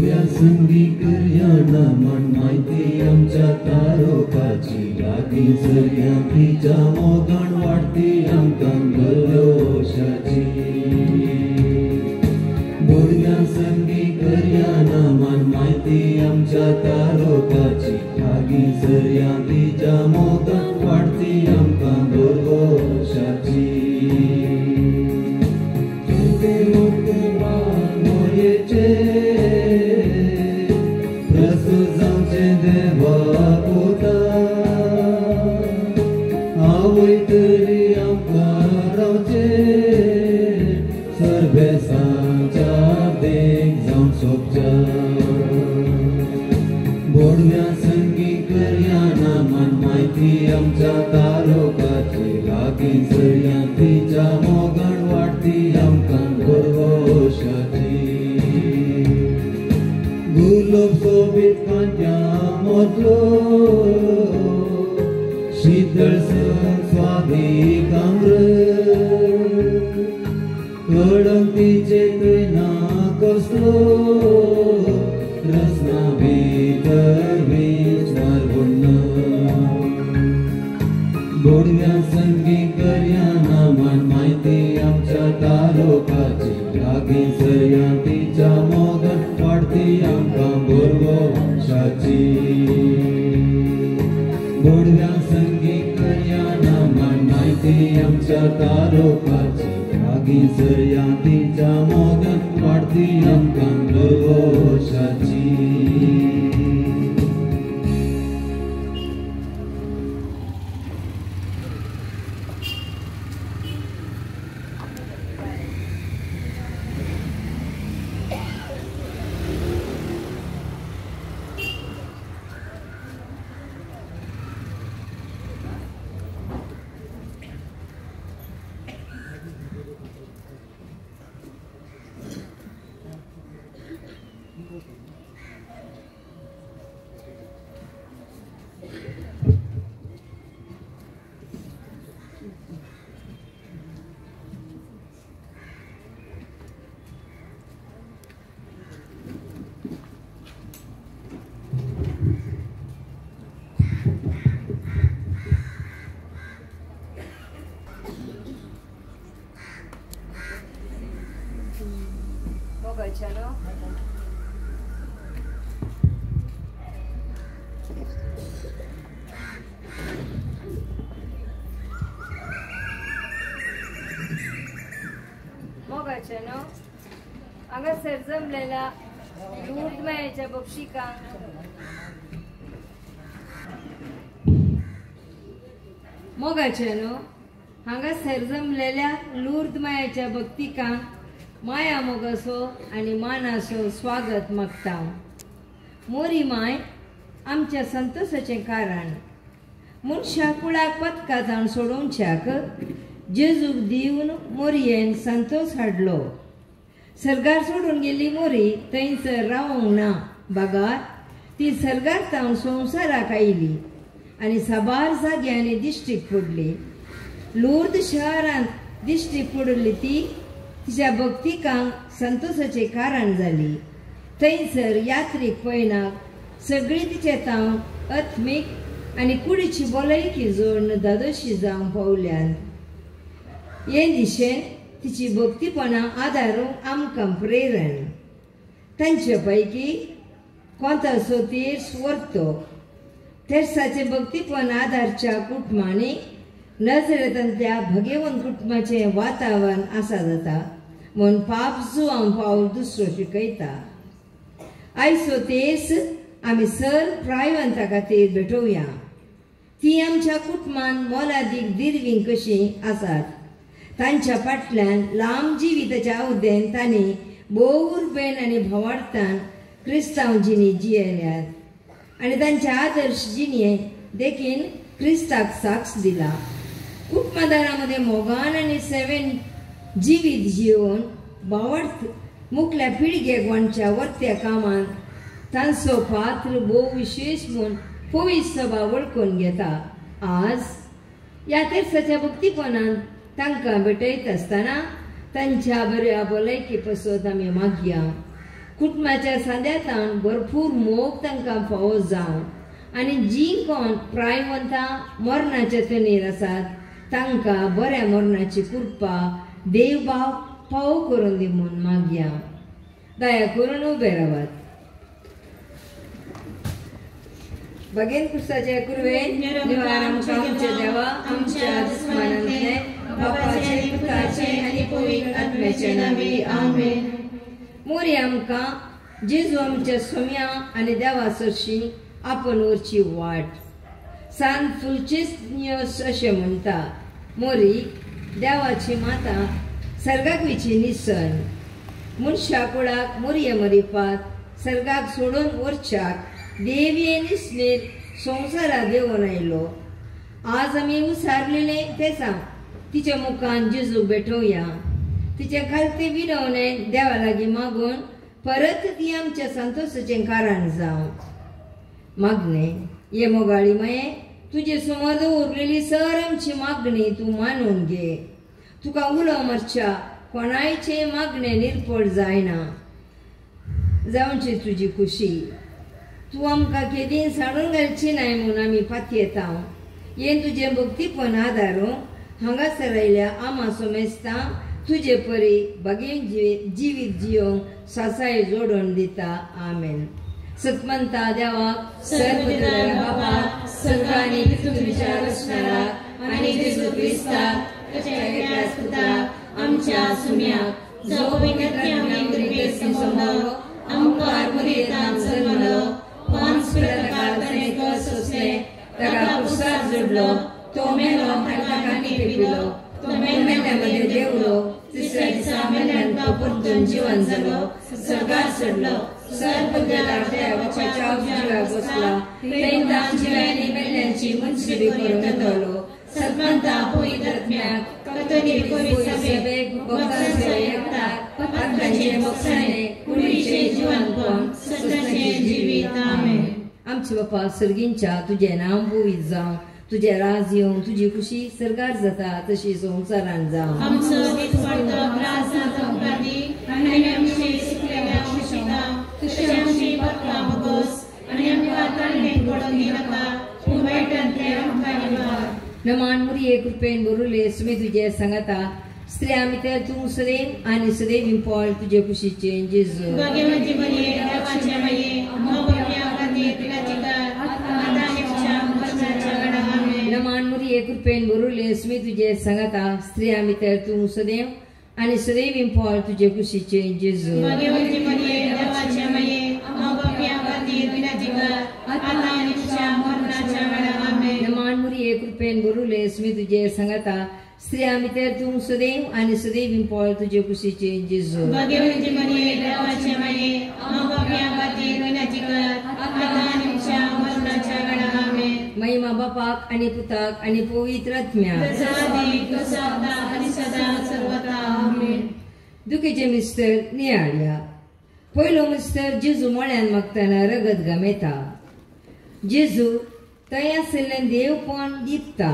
बोडव्या संगी करया नमन माहिती आमच्या तारोकाची लागीं सरया तिच्या मोगान वाडती आमकां भरवशाची। बोडव्या संगी करया नमन माहिती आमच्या तारोकाची लागीं सरया तिच्या मोगान वाडती आमकां भरवशाची। बोडव्या संगी करया नमन माहिती आमच्या तारोकाची लागीं सरया तिच्या मोगान वाडती आमकां भरवशाची। गुलाब सोबीत कांट्या मदलो शीतळ स्वादीक अमृत कडक तिचे थंय ना कसलो रसना भितर विचार गुण। बोडव्या संगी करया नमन माहिती आमच्या तारोकाची लागीं सरया तिच्या मोगान वाडती आमकां भरवशाची। बोडव्या संगी करया नमन माहिती आमच्या तारोकाची लागीं सरया तिच्या मोगान वाडती आमकां भरवशाची। मोगाच्यानो हांगासर जमलेल्या लूर्दमायाच्या बक्षिकांक मोगाच्यानो हांगासर जमलेल्या लूर्दमायाच्या भक्तिकांक माया मोगासो आनी मानासो स्वागत मागता। मोरी माय आमच्या संतोषाचें कारण मनशा कुळाक पदकां जावन सोडोवच्याक जेजूक दिवन मोरयेन संतोष हाडलो। सर्गार सोडून गेल्ली मोरी थंयसर रावंक ना बगार ती सर्गार तावन संवसाराक आयली आनी साबार जाग्यांनी दिश्टीक पडली। लूर्द शहरांत दिश्टीक पडिल्ली ती तिच्या भक्तिकांक संतोषाचें कारण जाली। थंयसर यात्रीक पयणाक सगळी तिचे तावन आत्मीक आनी कुडीची भलायकी जोडून धादोशी जावंक पावल्यात। हे दिशेन तिची भक्तीपणां आदारूंक आमकां प्रेरण। तांचे पैकी कोंताचो तेर्स वर्तो तेर्साचें भक्तीपण आदारच्या कुटुंबांनी नजरेंतल्या भगेवन कुटुंबाचें वातावरण आसा जाता म्हूण पाप जुआंव पावल दुसरो शिकयता। आयचो तेर्स आमी सर प्रायवंता खातीर भेटोवया। ती आमच्या कुटुंबान मोलादीक दिर्वीं कशीं आसात। तांच्या फाटल्यान लांब जिविताच्या अवदेन तांणी भोव उर्बेन आनी भावार्थान क्रिस्तांव जिणी जियेल्यात आनी तांच्या आदर्श जिणये देखीन क्रिस्ताक साक्ष दिला। कुटुंबादारां मदें मोगान आनी सेवेन जिवीत जिवन भावार्थ मुखल्या पिळगेक वांटच्या वर्त्या कामांत तांचो पात्र भोव विशेश म्हूण पवित्र सभा वळखून घेता। आज ह्या तेर्साच्या भक्तीपणान तांकां भेटयत आसतना तांच्या बऱ्या भलायकी पासत आमी मागया। कुटुंबाच्या सांद्यातान भरपूर मोग तांकां फावो जावं आनी जीं कोण प्रायवंतां मरणाच्या तणीर आसात तांकां बऱ्या मरणाची कृपा देव भाव फावो करून दी म्हूण मागया. दया करून उबे रावात. बगेन क्रिस्ताचे कुरवेन निवार आमकां आमच्या देवा आमच्या दुस्मानांतले बापाचे पुताचे आनी पवित्र आत्म्याचे नांवी आमेन. मोरी आमकां जेजू आमच्या सोम्या आनी देवा सरशी आपण वरची वाट सान फुलचेस अशें म्हणटा. मोरी देवाची माता सर्गाक वयची निसन मनशा कुळाक मोरये मरिपात सर्गाक सोडून वरच्याक देवये निसणीर संवसाराक देंवोन आयलो. आज आमी उसारलेले तेसां तिच्या मुखान जेजूक भेटोवया. तिचे खालते विनवणे देवा लागीं मागून परत ती आमच्या संतोषाचें कारण जावं. मागणे ये मोगाळी माये तुजे समोर दवरलेली सर आमची मागणी तूं मानून घे. तुका उलो मारच्या कोणायचे मागणे निर्पळ जायना जावची तुजी खुशी. तूं आमकां केदीन साडून घालची नाय म्हूण आमी पातयेता. हें तुजें भक्तीपण आदारून हांगासर आयल्या आमा सोमेस्ता तुजे परी बागेन जिवीत जियोंक सासाय जोडून दिता. आमेन. सतमंता देवाक सर्वदया बापाक सर्वांनी पृथ्वीच्या रचणाराक आनी जेजू क्रिस्ताक ताच्या एकल्याच पुताक आमच्या सुम्याक जो पवित्र कृपेन समजलो आमकां मुरयेंत जल्मलो पांच पिलाताक ताणें कश्ट सोंसले ताका क्रुसार जोडलो तो मेलो आनी ताका लिपिलो तो मेल्ल्या मदें देंवलो तिसऱ्या दिसा मेल्ल्यान तो परतून जिवन जालो सर्गार चडलो सर्वदया उजव्या बसला थंय जिव्यांनी मेल्ल्यांची मनसुबी करूंक येतलो. सतमंता पवित्र आत्म्याक कथोलीक पवित्र सभेक भक्तांचो एकताक पातकांचे मोक्षाणे कुडीचें जिवनपण सदांचें जिवीत. आमेन. आमचे बापा सर्गींच्या तुजें नांव पवित्र जावं तुजें राज येवं तुजी खुशी सर्गार जाता तशी संवसारान जावं. आमचो दिसपडतो ग्रास आमकां दी आनी आमचे सुकलेल्या वशिता तशी आमची पातकां भोगोस आनी आमकां ताणें पडोवन दिनाका पूण वायटांतलें आमकां निवार. नमान मुरये कृपेन बरुले सुमी तुजे सांगता स्त्रिया भितर तूं सदैव आनी सदैव इंपॉल तुजे कुशीचें जेजू. भाग्यवंती मरिये देवाचे माये आमच्या खातीर पिडाचिकार आतां आनी आमच्या मरणाच्या वेळार. आमेन. नमान मुरये कृपेन बरुले सुमी तुजे सांगता स्त्रिया भितर तूं सदैव आनी सदैव इंपॉल तुजे कुशीचें जेजू. भाग्यवंती मरिये देवाचे माये आमच्या खातीर पिडाचिकार आतां आनी आमच्या मरणाच्या वेळार. आमेन. नमान मुरये कृपेन बरुले सुमी तुजे सांगता स्त्रिया भितर तूं सदैव आनी सदैव इंपॉल तुजे कुशीचें जेजू. भाग्यवंती मरिये देवाचे माये आमच्या खातीर पिडाचिकार आतां आनी आमच्या मरणाच्या वेळार. आमेन. महिमा बापाक आनी पुताक आनी पवित्र आत्म्याक दुखीचे मिस्तर नियाळया. पयलो मिस्तर जेजू मळ्यान मागतना रगत गमेता. जेजू थंय आशिल्लें देवपण दिपता.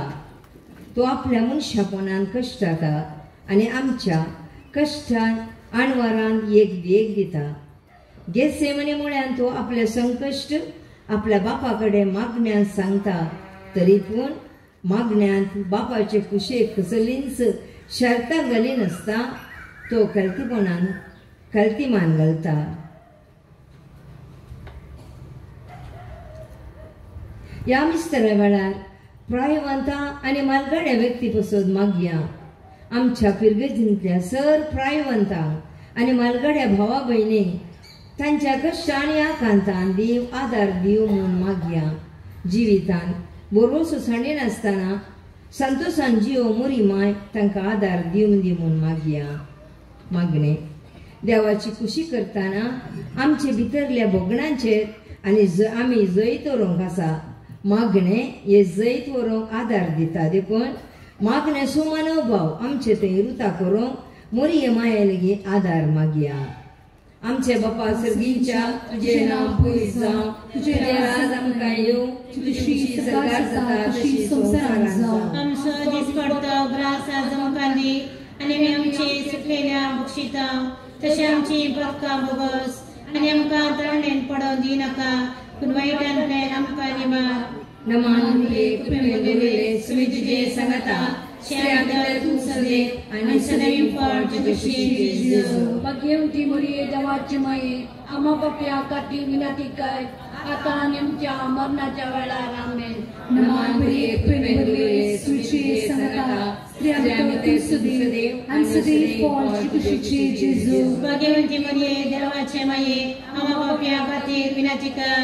तो आपल्या मनशापणान कश्टाता आनी आमच्या कश्टान आणवारान एक देख दिता. गेसेमने म्हळ्यान तो आपलें संकश्ट आपल्या बापा कडेन मागण्यान सांगता तरी पूण मागण्यांत बापाचे कुशेक कसलींच शर्तां घालिनासता तो कल्तीपणान कल्ती मान घालता. ह्या मिस्तरा वेळार प्रायवंतां आनी मालगाड्या व्यक्ती पसत मागया. आमच्या पिरगजींतल्या सर प्रायवंतांक आनी मालगाड्या भावा भयणींक तांच्या कश्ट आनी आकांतान देव आदार दिवं म्हूण मागया. जिवितान भरवंसो सांडिनासतना संतोशान जियो मोरी माय तांकां आदार दिवन दी म्हूण मागया. मागणें देवाची खुशी करतना आमचे भितरल्या भोगणांचेर आनी आमी जैत व्हरूंक आसा. मागणें हे जैत व्हरूंक आदार दिता देखून मागणें सुमानोभाव आमचे थंय रुता करूंक मोरये माये लागीं आदार मागया. आमचे बापा सर्गीच्या तुजें नांव पवित्र जावं तुजें राज आमकां येवं तुजी खुशी सर्गार जाता तशी संवसारांत जावं. आमचो दिसपडतो ग्रास आज आमकां दी आनी आमी आमची सुकलेल्या बक्षिता तशें आमची पातकां भोगोस आनी आमकां तरणेन पडोवंक दिनाका पूण वायटांतल्यान आमकां निवार. नमान मरिये कृपेन भरिल्ले स्वामी तुजे संगता, स्त्रियां भितर तूं सदैव आनी सदैव फळ तुजे कुशीचे जेजू. भाग्यवती मरिये देवाची माये, आम्हा पापयां खातीर विनंती कर आता आनी आमच्या मरणाच्या वेळार. आमेन. नमान मरिये कृपेन भरिल्ले स्वामी तुजे संगता, स्त्रियां भितर तूं सदैव आनी सदैव फळ तुजे कुशीचे जेजू. भाग्यवंती मरिये देवाचे माये, आम्हा पापयां खातीर विनंती कर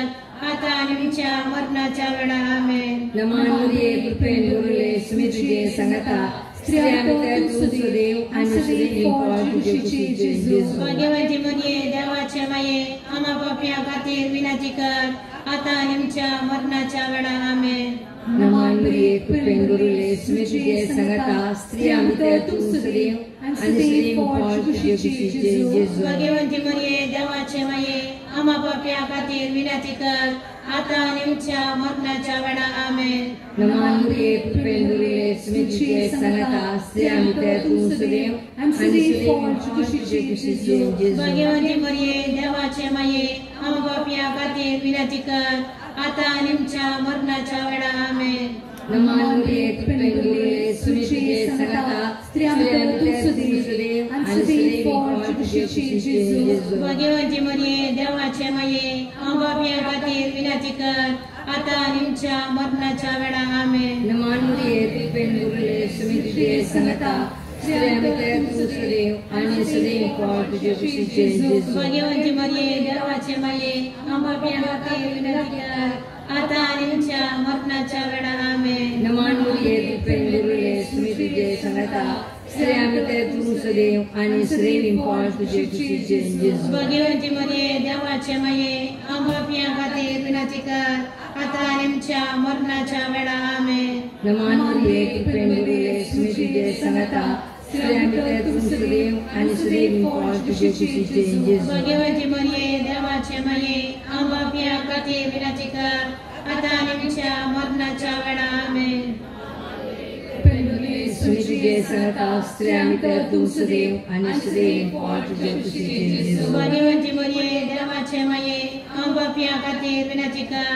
आता आनी आमच्या मरणाच्या वेळार. आमेन. नमान मरिये कृपेन भरिल्ले स्वामी तुजे संगता, स्त्रियां भितर तूं सदैव आनी सदैव फळ तुजे कुशीचे जेजू. भाग्यवंती मरिये देवाचे माये, आम्हा पापयां खातीर विनंती कर आता आनी आमच्या मरणाच्या वेळार. आमेन. नमान मरिये कृपेन भरिल्ले स्वामी तुजे संगता, स्त्रियां भितर तूं सदैव आनी सदैव फळ तुजे कुशीचे जेजू. भाग्यवंती मरिये देवाचे माये, आम्हा पापयां खातीर विनंती कर आता आनी आमच्या मरणाच्या वेळार. आमेन. नमान मरिये कृपेन भरिल्ले स्वामी तुजे संगता, स्त्रियां भितर तूं सदैव आनी सदैव फळ तुजे कुशीचे जेजू. भाग्यवंती मरिये देवाचे माये, आम्हा पापयां खातीर विनंती कर आता आनी आमच्या मरणाच्या वेळार. आमेन. नमान मरिये कृपेन भरिल्ले स्वामी तुजे संगता, स्त्रियां भितर तूं सदैव आनी सदैव फळ तुजे कुशीचे जेजू. भाग्यवंती मरिये देवाचे माये, आम्हा पापयां खातीर विनंती कर आता आनी आमच्या मरणाच्या वेळार. आमेन. नमान मरिये कृपेन भरिल्ले स्वामी तुजे संगता, स्त्रियां भितर तूं सदैव आनी सदैव फळ तुजे कुशीचे जेजू. भाग्यवंती मरिये देवाचे माये, आम्हा पापयां खातीर विनंती कर आता आनी आमच्या मरणाच्या वेळार. आमेन. नमान मरिये कृपेन भरिल्ले स्वामी तुजे संगता, स्त्रियां भितर तूं सदैव आनी सदैव फळ तुजे कुशीचे जेजू. भाग्यवंती मरिये देवाचे माये, आम्हा पापयां खातीर विनंती कर आता आनी आमच्या मरणाच्या वेळार. आमेन. नमान मरिये कृपेन भरिल्ले स्वामी तुजे संगता, स्त्रियां भितर तूं सदैव आनी सदैव फळ तुजे कुशीचे जेजू. भाग्यवंती मरिये देवाचे माये, आम्हा पापयां खातीर विनंती कर आता आनी आमच्या मरणाच्या वेळार. आमेन. स्वामी तुजे संगता, स्त्रियां भितर तूं सदैव आनी सदैव फळ तुजे कुशीचे जेजू. भाग्यवंती मरिये देवाचे माये, आम्हा पापयां खातीर विनंती कर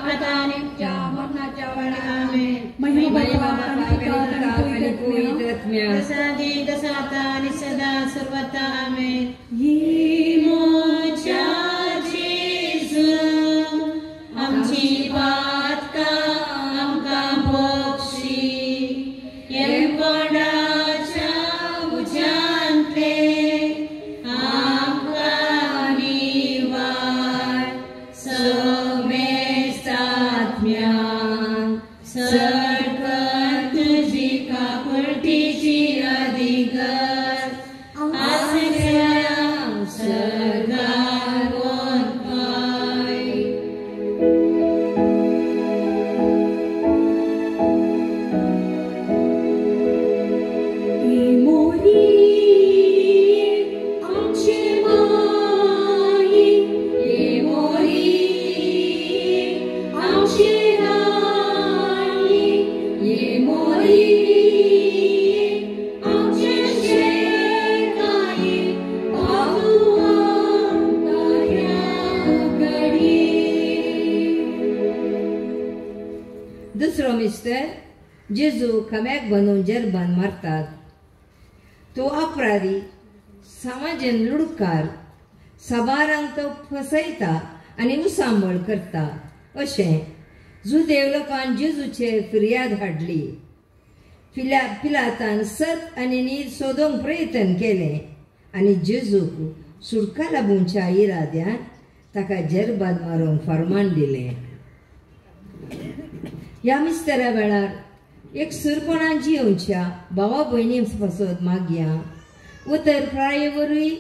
आता आनी आमच्या मरणाच्या वेळार. आमेन. महिमा बापाक आणि पुताक आणि पवित्र आत्म्याक. जसा आदी तसा आता आणि सदा सर्वथा. आमेन. ही मोच्या जेजू आमची पातकां आमकां बक्षी, यमकोंडाच्या उज्यांतले आमकां निवार, समेस्त आत्म्यांक सडकर तुजी काकुळटीची अधिकार आसल्या सर्गार वचपाय. दुसरो मिस्टर जेजू खांब्याक बांदून जेरबान मारतात. तो अपराधी समाजेन लुडकार, साबारांक तो फसयता आनी उसांबळ करता अशें जुदेव लोकान जेजूचेर फिर्याद हाडली. पिलातान सत आनी नीत सोदूंक प्रयत्न केलें आनी जेजूक सुटका लाबूंच्या इराद्यान ताका जेरबाद मारूंक फर्मान दिलें. ह्या मिस्तरा वेळार एक सुरपणान जियोवच्या भावा भयणी पासत मागया उतर प्राये वरवीं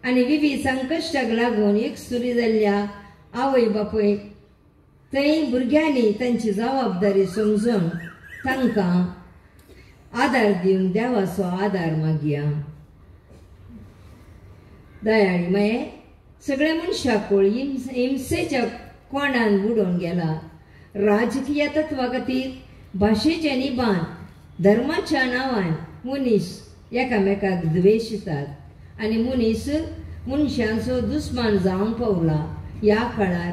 आनी विवीध संकश्टाक लागून एक सुरी जाल्ल्या आवय बापूय थंय भुरग्यांनी तांची जबाबदारी समजून तांकां आदार दिवन देवाचो आदार मागया. दयाळी माये सगळ्या मनशाकूळ हिंसेच्या कोणान बुडोवन गेला. राजकीय तत्वा खातीर भाशेच्या निबान धर्माच्या नांवान मनीस एकामेकाक द्वेशितात आनी मनीस मनशांचो दुस्मान जावंक पावला. ह्या काळार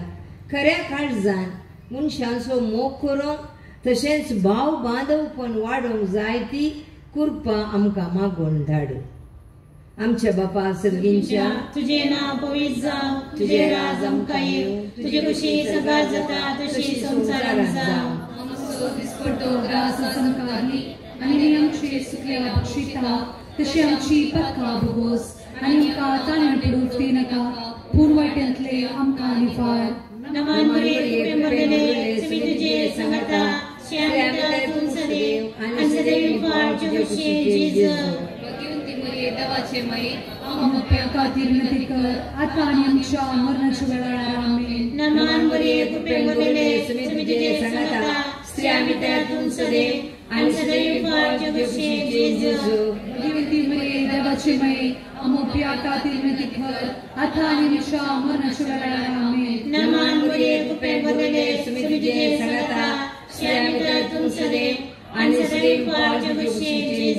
खऱ्या काळजान मनशांचो मोग करूंक तशेंच भाव बांदवपण वाडोवंक जाय ती कृपा आमकां मागून धाड. आमच्या बापा सर्गींच्या, तुझे नाव पवित्र जावं, तुझे राज आमकां येवं, तुजी खुशी सगळ्यात जाता तशी संवसारांत जावं. आमचो दिसपट्टो ग्रास आमकां दी आनी आमचे सुकलेल्या बक्षिता तशी आमची पक्का भोगोस आनी आमकां ताणें पडूंक दिनाका, पूण वायटांतले आमकां निवार. नमन मरिये, कृपेन भरलेले, स्वामी तुझे संगता, श्यामिता तूं सदैव आनी सदैव फावचे खुशी जेजू. भगिवंती मरिये, देवाचे माये, आमकां पाप्यां खातीर विनंती कर, आतां आनी आमच्या मरणाच्या वेळार. आमेन. नमन मरिये, कृपेन भरलेले, स्वामी तुझे संगता, स्त्रिया तूं सदैव आनी सदैव फावचे खुशी जेजू. भगिवंती मरिये, देवाचे माये, आमकां पाप्यां खातीर विनंती कर, आतां आनी आमच्या मरणाच्या वेळार. आमेन. नमन मरिये, कृपेन भरलेले, स्वामी तुझे संगता, स्त्रिया तूं सदैव आनी सदैव फावचे खुशी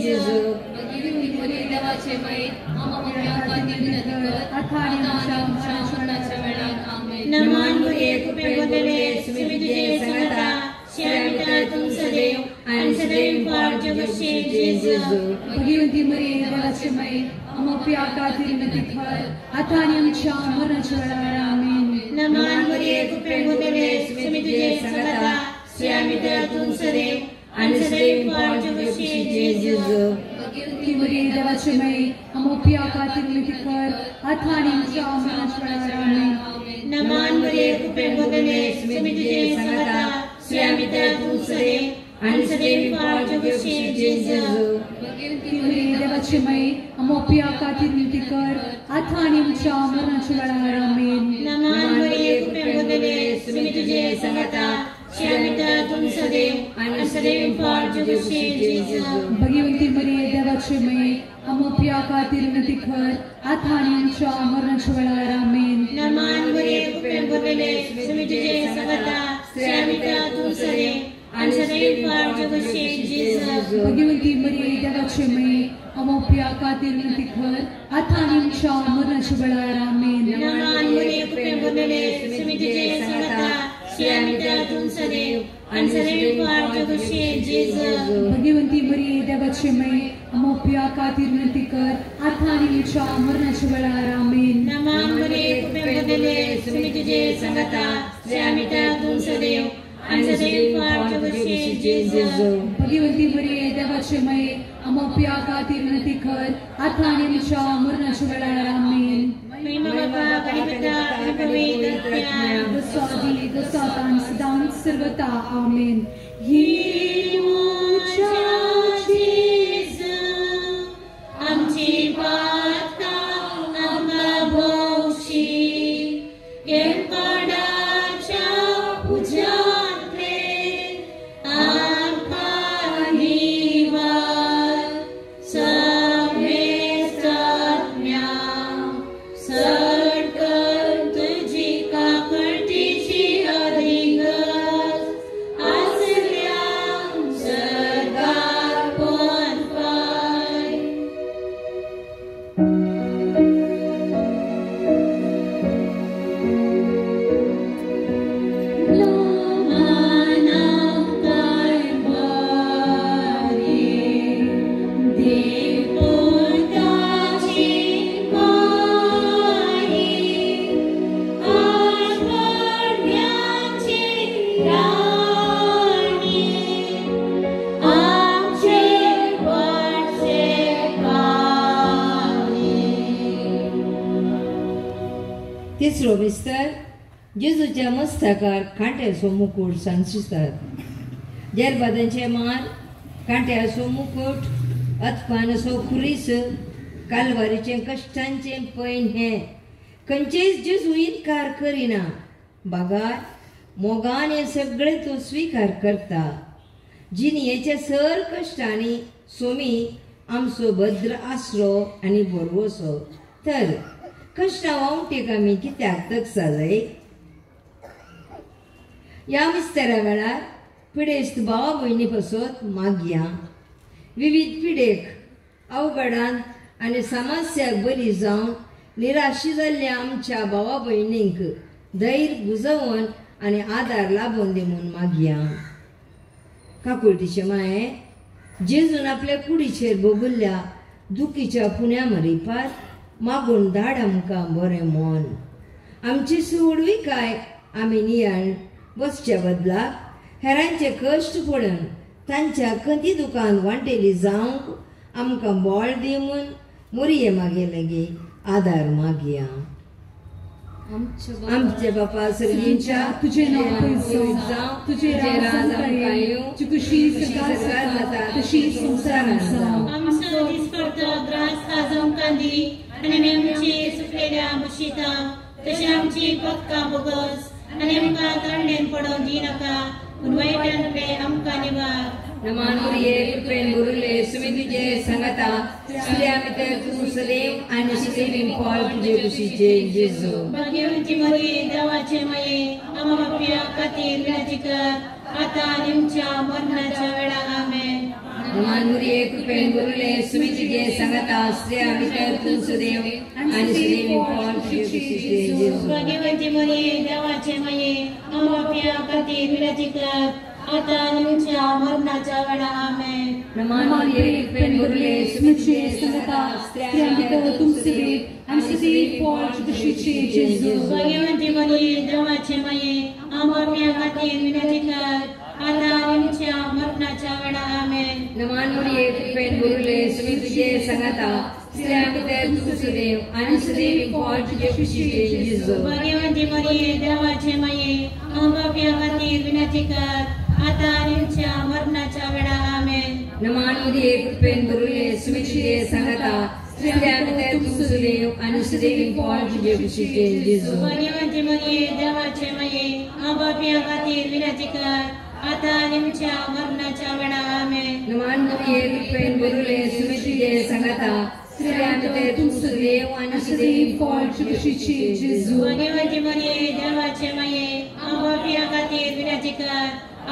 जेजू. भगिवंती मरिये, देवाचे माये, आमकां पाप्यां खातीर विनंती कर, आतां आनी आमच्या मरणाच्या वेळार. आमेन. नमन मरिये, कृपेन भरलेले, स्वामी तुझे संगता, स्त्रिया तूं सदैव आनी सदैव फावचे खुशी जेजू. भगिवंती मरिये, देवाचे माये, आमकां पाप्यां खातीर विनंती कर, आतां आनी आमच्या मरणाच्या वेळार. आमेन. नमन मरिये, कृपेन भरलेले, स्वामी तुझे संगता, स्त्रिया तूं सदैव आनी सदैव फावचे खुशी जेजू. भगिवंती मरिये, देवाचे माये, आमकां पाप्यां खातीर विनंती कर, आतां आनी आमच्या मरणाच्या वेळार. आमेन. नमन मरिये, कृपेन भरलेले, स्वामी तुझे संगता, स्त्रिया तूं सदैव आनी सदैव फावचे खुशी जेजू. भगिवंती मरिये, देवाचे माये, आमकां पाप्यां खातीर विनंती कर, आतां आनी आमच्या मरणाच्या वेळार. आमेन. नमन मरिये, कृपेन भरलेले, स्वामी तुझे संगता, स्त्रिया तूं सदैव आनी सदैव फावचे खुशी जेजू. भगिवंती मरिये, देवाचे माये, आमकां पाप्यां खातीर विनंती कर, आतां आनी आमच्या मरणाच्या वेळार. आमेन. नमन मरिये, कृपेन भरलेले, स्वामी तुझे संगता, स्त्रिया तूं सदैव आनी सदैव फावचे खुशी जेजू. भगिवंती मरिये, देवाचे माये, आमकां पाप्यां खातीर विनंती कर, आतां आनी आमच्या मरणाच्या वेळार. आमेन. नमन मरिये, कृपेन भरलेले, स्वामी तुझे संगता, स्त्रिया तूं सदैव आनी सदैव फावचे खुशी जेजू. भगिवंती मरिये, देवाचे माये, आमकां पाप्यां खातीर विनंती कर, आतां आनी आमच्या मरणाच्या वेळार. आमेन. नमन मरिये, कृपेन भरलेले, स्वामी तुझे संगता, स्त्रिया तूं सदैव आनी सदैव फावचे खुशी जेजू. भगिवंती मरिये, देवाचे माये, आमकां पाप्यां खातीर विनंती कर, आतां आनी आमच्या मरणाच्या वेळार. आमेन. महिमा बापा आणि पिता आणि पवित्र आत्म्या, जसो आदी तसो आता आणि सदां सर्वता. आमेन. आमची पातकां आमकां भोगशी, केळकोडाच्या उज्यांतले आमकां निवार, समेस्त आत्म्या सडकन तुजी काकळटीची अधिगत आसल्या सर्गार पोनपाय. तिसरो विस्तार जेजूच्या मस्तकार कांट्याचो मुकूट सांचितात. जेरबादांचे मार, कांट्याचो मुकूट, अतपानाचो खुरीस, कालवारीचें कश्टांचें पैन हें खंयचेच जेजू इन्कार करिना, बागार मोगान हें सगळें तो स्विकार करता. जिणयेच्या सर कश्टांनी सोमी आमचो भद्र आसरो आनी भरवसो. तर कश्टां वावटेक आमी कित्याक तकसा जाय? ह्या मिस्तेरा वेळार पिडेस्त भावा भयणी पासत मागया. विविध पिडेक अवघडान आनी समस्याक बरी जावन निराशी जाल्ल्या आमच्या भावा भयणींक धैर्य बुजोवन आनी आदार लाबून दी म्हूण मागया. काकुळटीचे माये, जेजून आपल्या कुडीचेर भोगुल्ल्या दुखीच्या पुण्या मरिपात मागून धाड आमकां बरें मन. आमची सुवडविकाय आमी नियाळ बसच्या बदलाक हेरांचे कश्ट पळोवन तांच्या खंती दुकान वांटेली जावंक आमकां बळ दी म्हूण मोरये मागे लागी आदार मागया. आमचे बापा सर्गींच्या, तुझे नाव पवित्र जावं, तुझे राज आमकां येवं, तुजी खुशी स्वर्गात जाता तशी संवसारांत जावं. आमचो दिसपडतो ग्रास आज आमकां दी आनी आमची सुकलेल्या बशिता तशें आमची पक्का बोगस आनी आमकां तरणेन पडोवंक दी नाका, पूण वायटांतले आमकां निवार. नमान मुरये कृपेन गुरुले सुमी तुझे संगता, स्त्रिया भितर तूं सदैव आनी सदैव फळ तुजे कुशीचे जेजू. भाग्यवंती मरिये, देवाचे माये, आम्हा पापयां खातीर विनंती कर, आतां आनी आमच्या मरणाच्या वेळार. आमेन. नमान मुरये कृपेन गुरुले सुमी तुझे संगता, स्त्रिया भितर तूं सदैव आनी सदैव फळ तुजे कुशीचे जेजू. भाग्यवंती मरिये, देवाचे माये, आम्हा पापयां खातीर विनंती कर, आतां आनी आमच्या मरणाच्या वेळार. आमेन. नमान मुरये कृपेन गुरुले सुमी तुझे संगता, स्त्रियां भितर तूं सदैव आनी सदैव फळ तुजे कुशीचे जेजू. भाग्यवंती मरिये, देवाचे माये, आम्हा पापयां खातीर विनंती कर, आतां आनी आमच्या मरणाच्या वेळार. आमेन. नमान मुरये कृपेन गुरुले सुमी तुझे संगता, स्त्रियां भितर तूं सदैव आनी सदैव फळ तुजे कुशीचे जेजू. भाग्यवंती मरिये, देवाचे माये, आम्हा पापयां खातीर विनंती कर, आतां आनी आमच्या मरणाच्या वेळार. आमेन. नमान मुरये कृपेन गुरुले सुमी तुझे संगता, स्त्रियां भितर तूं सदैव आनी सदैव फळ तुजे कुशीचे जेजू. भाग्यवंती मरिये, देवाचे माये, आम्हा पापयां खातीर विनंती कर, आतां आनी आमच्या मरणाच्या वेळार. आमेन. नमान मुरये कृपेन गुरुले सुमी तुझे संगता, स्त्रियां भितर तूं सदैव आनी सदैव फळ तुजे कुशीचे जेजू. भाग्यवंती मरिये, देवाचे माये, आम्हा पापयां खातीर विनंती कर,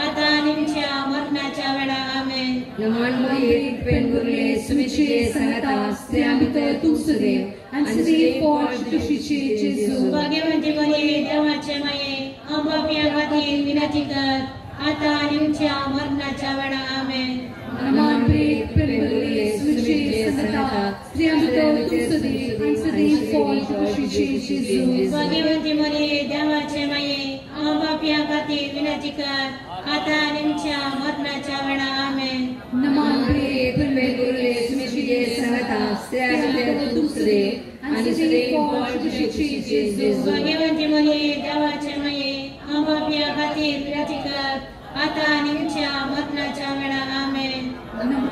आतां आनी आमच्या मरणाच्या वेळार. आमेन. नमान मुरये कृपेन गुरुले सुमी तुझे संगता, स्त्रियां भितर तूं सदैव आनी सदैव फळ तुजे कुशीचे जेजू. भाग्यवंती मरिये, देवाचे माये, आम्हा पापयां खातीर विनंती कर, आतां आनी आमच्या मरणाच्या वेळार. आमेन. नमान मुरये कृपेन गुरुले सुमी तुझे संगता, स्त्रियां भितर तूं सदैव आनी सदैव फळ तुजे कुशीचे जेजू. भाग्यवंती मरिये, देवाचे माये, आम्हा पापयां खातीर विनंती कर, आतां आनी आमच्या मरणाच्या वेळार. आमेन. नमान मुरये कृपेन गुरुले सुमी तुझे संगता, स्त्रियां भितर तूं सदैव आनी सदैव फळ तुजे कुशीचे जेजू. भाग्यवंती मरिये, देवाचे माये, आम्हा पापयां खातीर विनंती कर, आतां आनी आमच्या मरणाच्या वेळार. आमेन. नमान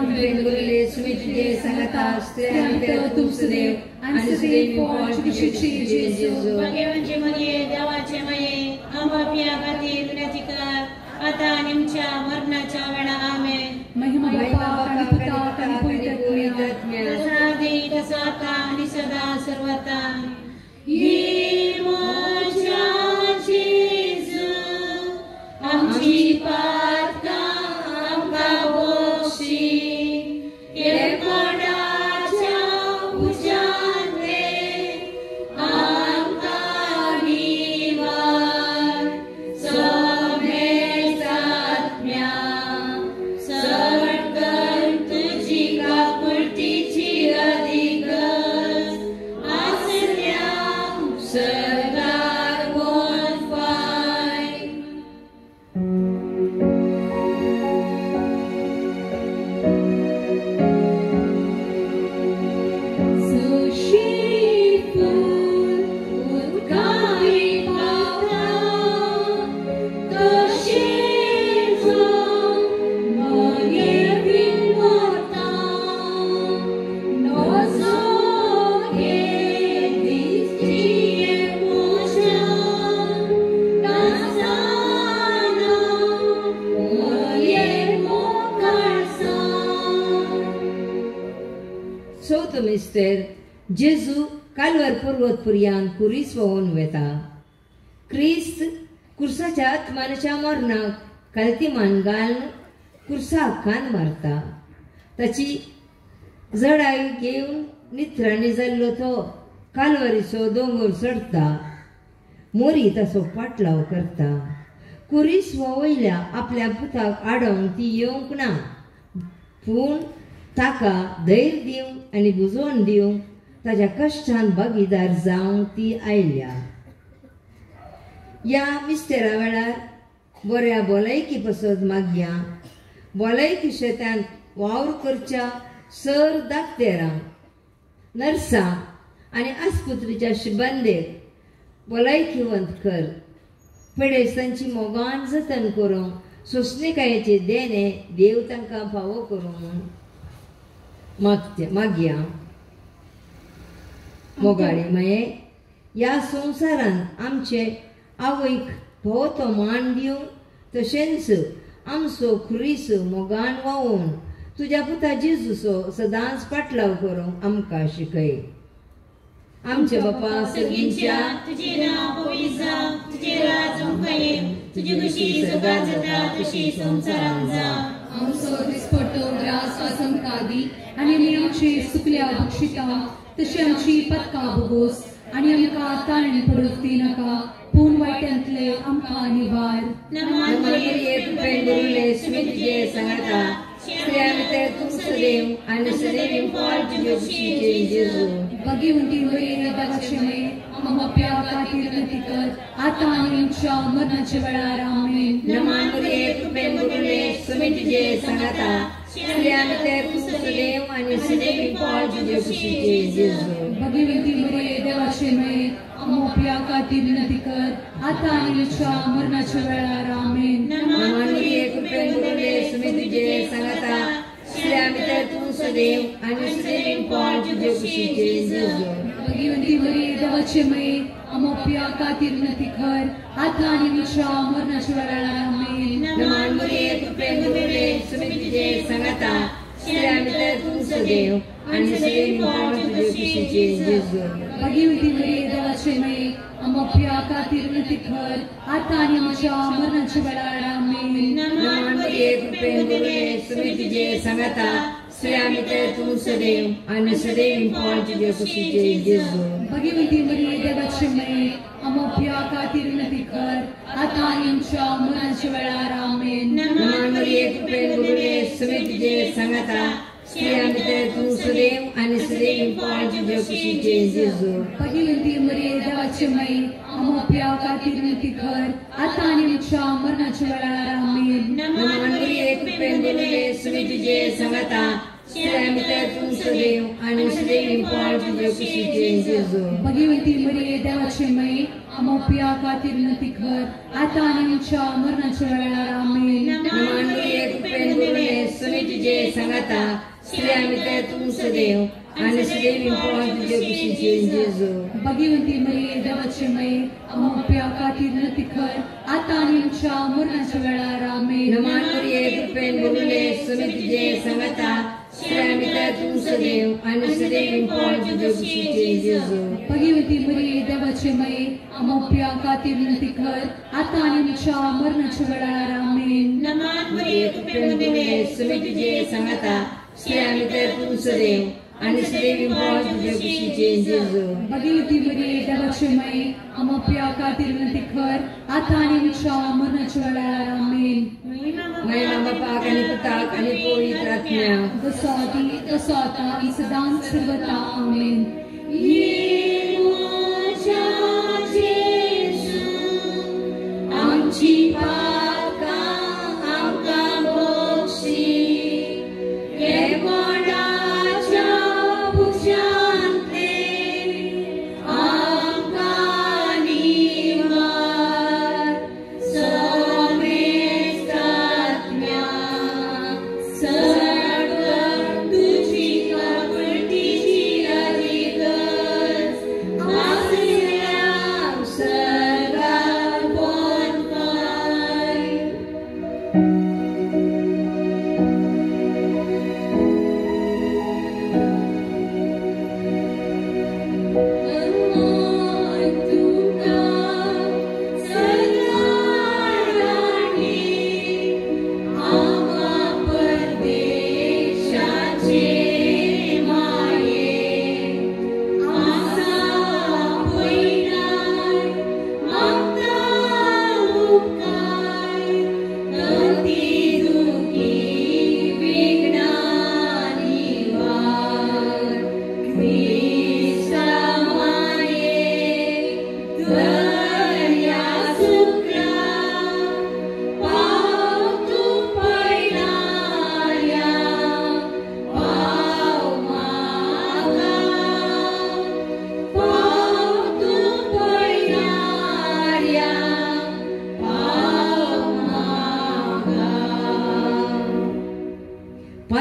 कृपेन गुरुले सुमी तुझे संगता, स्त्रियां भितर तूं सदैव आनी सदैव फळ तुजे कुशीचे जेजू. भाग्यवंती मरिये, देवाचे माये, आम्हा पापयां खातीर विनंती कर, आतां आनी आमच्या मरणाच्या वेळार. आमेन. महिमा बापाक आनी पुताक आनी पवित्र आत्म्याक, जसा आदी तसो आतां आनी सदा सर्वता. ये म्हज्या जेजू, आमची पातकां आमकां बक्षी, केळकोणाच्या उज्यांतले आमकां निवार. समेस्त आत्म्या सडकन तुजी काकुळटीची अधिगज आसल्या सरकार गोंफाय. जशी फूल उदकांत पावता, तशेंच मगे बीन मरता. नजो घे दिसची म्हज्या नासतना मगे मोकाळसा. चवथो मिस्तेर, जेजू कालवर पर्वत पुरयान कुरीस व्होवन वेता. क्रिस्त कुर्साच्या आत्मानाच्या मरणाक कालतीमान घालून कुर्साक कान मारता. ताची जडाय घेवन नित्राणी जाल्लो तो कालवरीचो दोंगर चडटा, मोरी ताचो पाटलाव करता. कुरीस वयल्या आपल्या पुताक आडोवंक ती येवंक ना, पूण ताका धैर्य दिवंक आनी बुजोवन दिवंक ताच्या कश्टान भागीदार जावंक ती आयल्या. ह्या मिस्तेरा वेळार बऱ्या भलायकी पसत मागया. भलायकी शेतांत वावर करच्या सर दाक्तेरांक, नर्सां आनी आस्पत्रीच्या शिबंदेक भलायकीवंत कर. पिडेस्तांची मोगान जतन करूंक सोंसणीकायेचे देणे देव तांकां फावो करूं म्हूण मागते मागया. मोगाळी माये, ह्या संवसारांत आमचे आवयक फावो तो मान दिवंक तशेंच आमचो खुरीस मोगान वावोवन तुज्या पुता जेजूचो सदांच पाटलाव करूंक आमकां शिकय. आमचे बापा सगळींच्या तुझे नाव पवित्र जावं, तुझे राज आमकां येवं, तुजी खुशी सदां जाता तशी संवसारांत जावं. आमचो दिसपट्टो ग्रास आमकां दी आनी आमी आमचे सुकल्या बक्षिता तशी आमची पदकां भोगोस आनी आमकां ताण पडूंक दिनाका, पूण वायटांतले आमकां निवार. नमन मरिये, कृपेन भरिल्ले, सुमी तुजे सांगाता, स्त्रियां भितर तूं सदैव आनी सदैव फळ तुजे कुशीचे जेजू. भगिवंती मरिये, देवाचे माये, आमकां पाप्यां खातीर विनंती कर, आतां आनी आमच्या मरणाच्या वेळार. आमेन. नमन मरिये, कृपेन भरिल्ले, सुमी तुजे सांगाता, स्त्रियां भितर तूं सदैव आनी सदैव फळ तुजे कुशीचे जेजू. भगिवंती मरिये, देवाचे माये, आमकां पाप्यां खातीर विनंती कर, आतां आनी आमच्या मरणाच्या वेळार. आमेन. नमन मरिये, कृपेन भरिल्ले, सुमी तुजे सांगाता, स्त्रियां भितर तूं सदैव आनी सदैव फळ तुजे कुशीचे जेजू. भगिवंती मरिये, देवाचे माये, आमकां पाप्यां खातीर विनंती कर, आतां आनी आमच्या मरणाच्या वेळार. आमेन. नमन मरिये, कृपेन भरिल्ले, सुमी तुजे सांगाता, स्त्रियां भितर तूं सदैव आनी सदैव फळ तुजे कुशीचे जेजू. भगिवंती मरिये, देवाचे माये, आमकां पाप्यां खातीर विनंती कर, आतां आनी आमच्या मरणाच्या वेळार. आमेन. नमन मरिये, कृपेन भरिल्ले, सुमी तुजे सांगाता, स्त्रियां भितर तूं सदैव आनी सदैव फळ तुजे कुशीचे जेजू. भगिवंती मरिये, देवाचे माये, आमकां पाप्यां खातीर विनंती कर, आतां आनी आमच्या मरणाच्या वेळार. आमेन. नमन मरिये, कृपेन भरिल्ले, सुमी तुजे सांगाता, स्त्रियां भितर तूं सदैव आनी सदैव फळ तुजे कुशीचे जेजू. भगिवंती मरिये, देवाचे माये, आमकां पाप्यां खातीर विनंती कर, आतां आनी आमच्या मरणाच्या वेळार. आमेन. नमन मरिये, कृपेन भरिल्ले, सुमी तुजे सांगाता, स्त्रियां भितर तूं सदैव आनी सदैव फळ तुजे कुशीचे जेजू. भगिवंती मरिये, देवाचे माये, आमकां पाप्यां खातीर विनंती कर, आतां आनी आमच्या मरणाच्या वेळार. आमेन. नमन मरिये, कृपेन भरिल्ले, सुमी तुजे सांगाता, स्त्रियां भितर तूं सदैव आनी सदैव फळ तुजे कुशीचे जेजू. भगिवंती मरिये, देवाचे माये, आमकां पाप्यां खातीर विनंती कर, आतां आनी आमच्या मरणाच्या वेळार. आमेन. नमन मरिये, कृपेन भरिल्ले, सुमी तुजे सांगाता, स्त्रियां भितर तूं सदैव आनी सदैव फळ तुजे कुशीचे जेजू. भगिवंती मरिये, देवाचे माये, आमकां पाप्यां खातीर विनंती कर, आतां आनी आमच्या मरणाच्या वेळार. आमेन. नमन मरिये, कृपेन भरिल्ले, सुमी तुजे सांगाता, स्त्रियां भितर तूं सदैव आनी सदैव फळ तुजे कुशीचे जेजू. भगिवंती मरिये, देवाचे माये, आमकां पाप्यां खातीर विनंती कर, आतां आनी आमच्या मरणाच्या वेळार. आमेन. महिमा बापाक आनी पुताक आनी पवित्र आत्म्याक, जसो आदी तसो आतां आनी सदांच सर्वता. आमेन. ये म्हज्या जेजू, आमची पापां आमकां बक्षी, केवडाच्या भुजांतले आमकां निवार, समेस्त आत्म्या सर्व तुजी काकुळटीची अधिगज, आसल्या सर्गार पोरपार.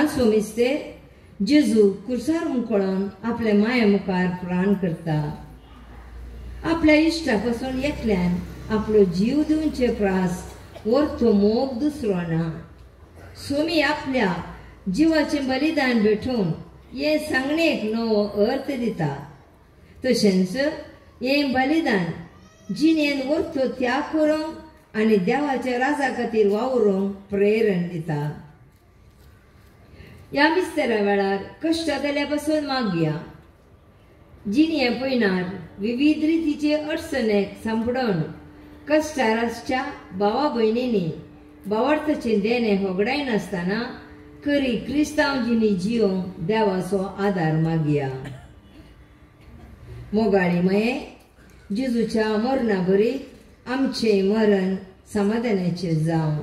पांचवो मिस्तेर जेजू कुर्सार मुकोळोन आपल्या माये मुखार प्राण करता. आपल्या इश्टा पासून एकल्यान आपलो जीव दिवचे प्रास वरतो मोग दुसरो ना. स्वामी आपल्या जिवाचें बलिदान भेटोवन हे सांगणेक नवो अर्थ दिता. तशेंच हें बलिदान जिणेन वरतो त्याग करूंक आनी देवाच्या राजा खातीर वावरूंक प्रेरण दिता. ह्या मिस्तेरा वेळार कश्टां जाल्या पासून मागया. जिणें पयणार विविध रितीचे अडचणेक सांपडून कश्टार आसच्या भावा भयणींनी भावार्थाचें देणें होगडायनासतना करी क्रिस्तांव जिणी जियोंक देवाचो आदार मागया. मोगाळी मये, जेजूच्या मरणा बरी आमचें मरण समाधानाचें जावं.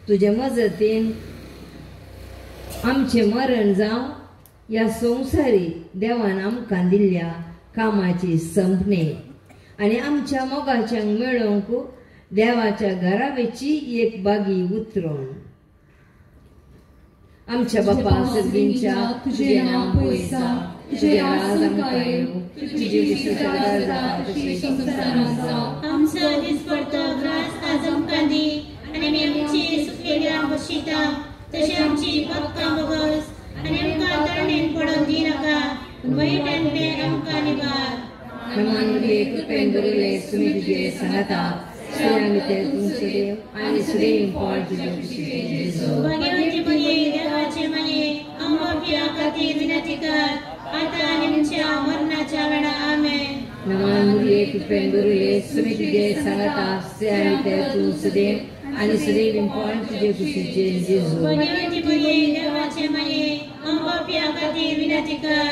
तुजे मजतीन आमचें मरण जावं. ह्या संवसारी देवान आमकां दिल्ल्या कामाची संपणे आनी आमच्या मोगाच्यांक मेळोवंक देवाच्या घरावेची एक बागी उतरोण. आमच्या बापा सर्गींच्या तुजें नांव पयस जावं, तुजें राज आमकां येवं, तुजी इत्सा जाता तशी संवसारांत जावं. आमचो दिसपडतो ग्रास आज आमकां दी आनी आमी आमची सुकलेल्या बशिता तशी आमची पक्का बगस आनी आमकां तरणेन पडोवन दी नाका, पूण वायटांतले आमकां निवार. नमन कृपेन भरिल्ले सुमी तुजे सांगाता, तुमचे देव आनी सुदेव फळ तुजे कुशीचे जेजू. भाग्यवंती मरिये, देवाचे माये, आमकां पापयां खातीर विनंती कर, आतां आनी आमच्या मरणाच्या वेळार. आमेन. नमन कृपेन भरिल्ले सुमी तुजे सांगाता, तुमचे देव आनी सुदेव फळ तुजे कुशीचे जेजू. भाग्यवंती मरिये, देवाचे माये, आमकां पापयां खातीर विनंती कर,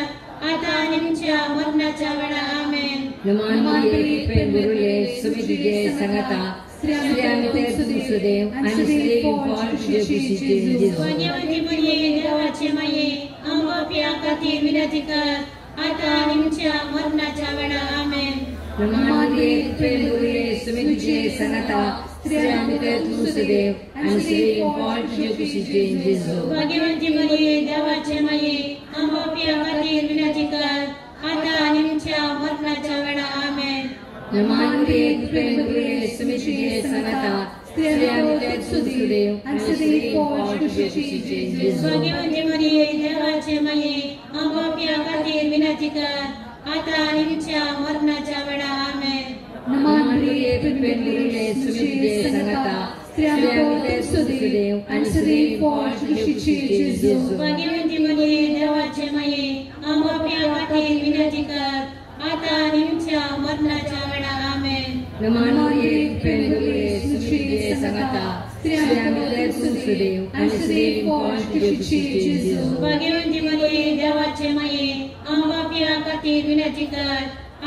आतां आनी आमच्या मरणाच्या वेळार. आमेन. नमन कृपेन भरिल्ले सुमी तुजे सांगाता, तुमचे देव आनी सुदेव फळ तुजे कुशीचे जेजू. भाग्यवंती मरिये, देवाचे माये, आमकां पापयां खातीर विनंती कर, आतां आनी आमच्या मरणाच्या वेळार. आमेन. नमन कृपेन भरिल्ले सुमी तुजे सांगाता, तुमचे देव आनी सुदेव फळ तुजे कुशीचे जेजू. भाग्यवंती मरिये, देवाचे माये, आमकां पापयां खातीर विनंती कर, आतां आनी आमच्या मरणाच्या वेळार. आमेन. नमन कृपेन भरिल्ले सुमी तुजे सांगाता, तुमचे देव आनी सुदेव फळ तुजे कुशीचे जेजू. भाग्यवंती मरिये, देवाचे माये, आमकां पापयां खातीर विनंती कर, आतां आनी आमच्या मरणाच्या वेळार. आमेन. नमन कृपेन भरिल्ले सुमी तुजे सांगाता, तुमचे देव आनी सुदेव फळ तुजे कुशीचे जेजू. भाग्यवंती मरिये, देवाचे माये, आमकां पापयां खातीर विनंती कर, आतां आनी आमच्या मरणाच्या वेळार. आमेन. नमन कृपेन भरिल्ले सुमी तुजे सांगाता, तुमचे देव आनी सुदेव फळ तुजे कुशीचे जेजू. भाग्यवंती मरिये, देवाचे माये, आमकां पापयां खातीर विनंती कर,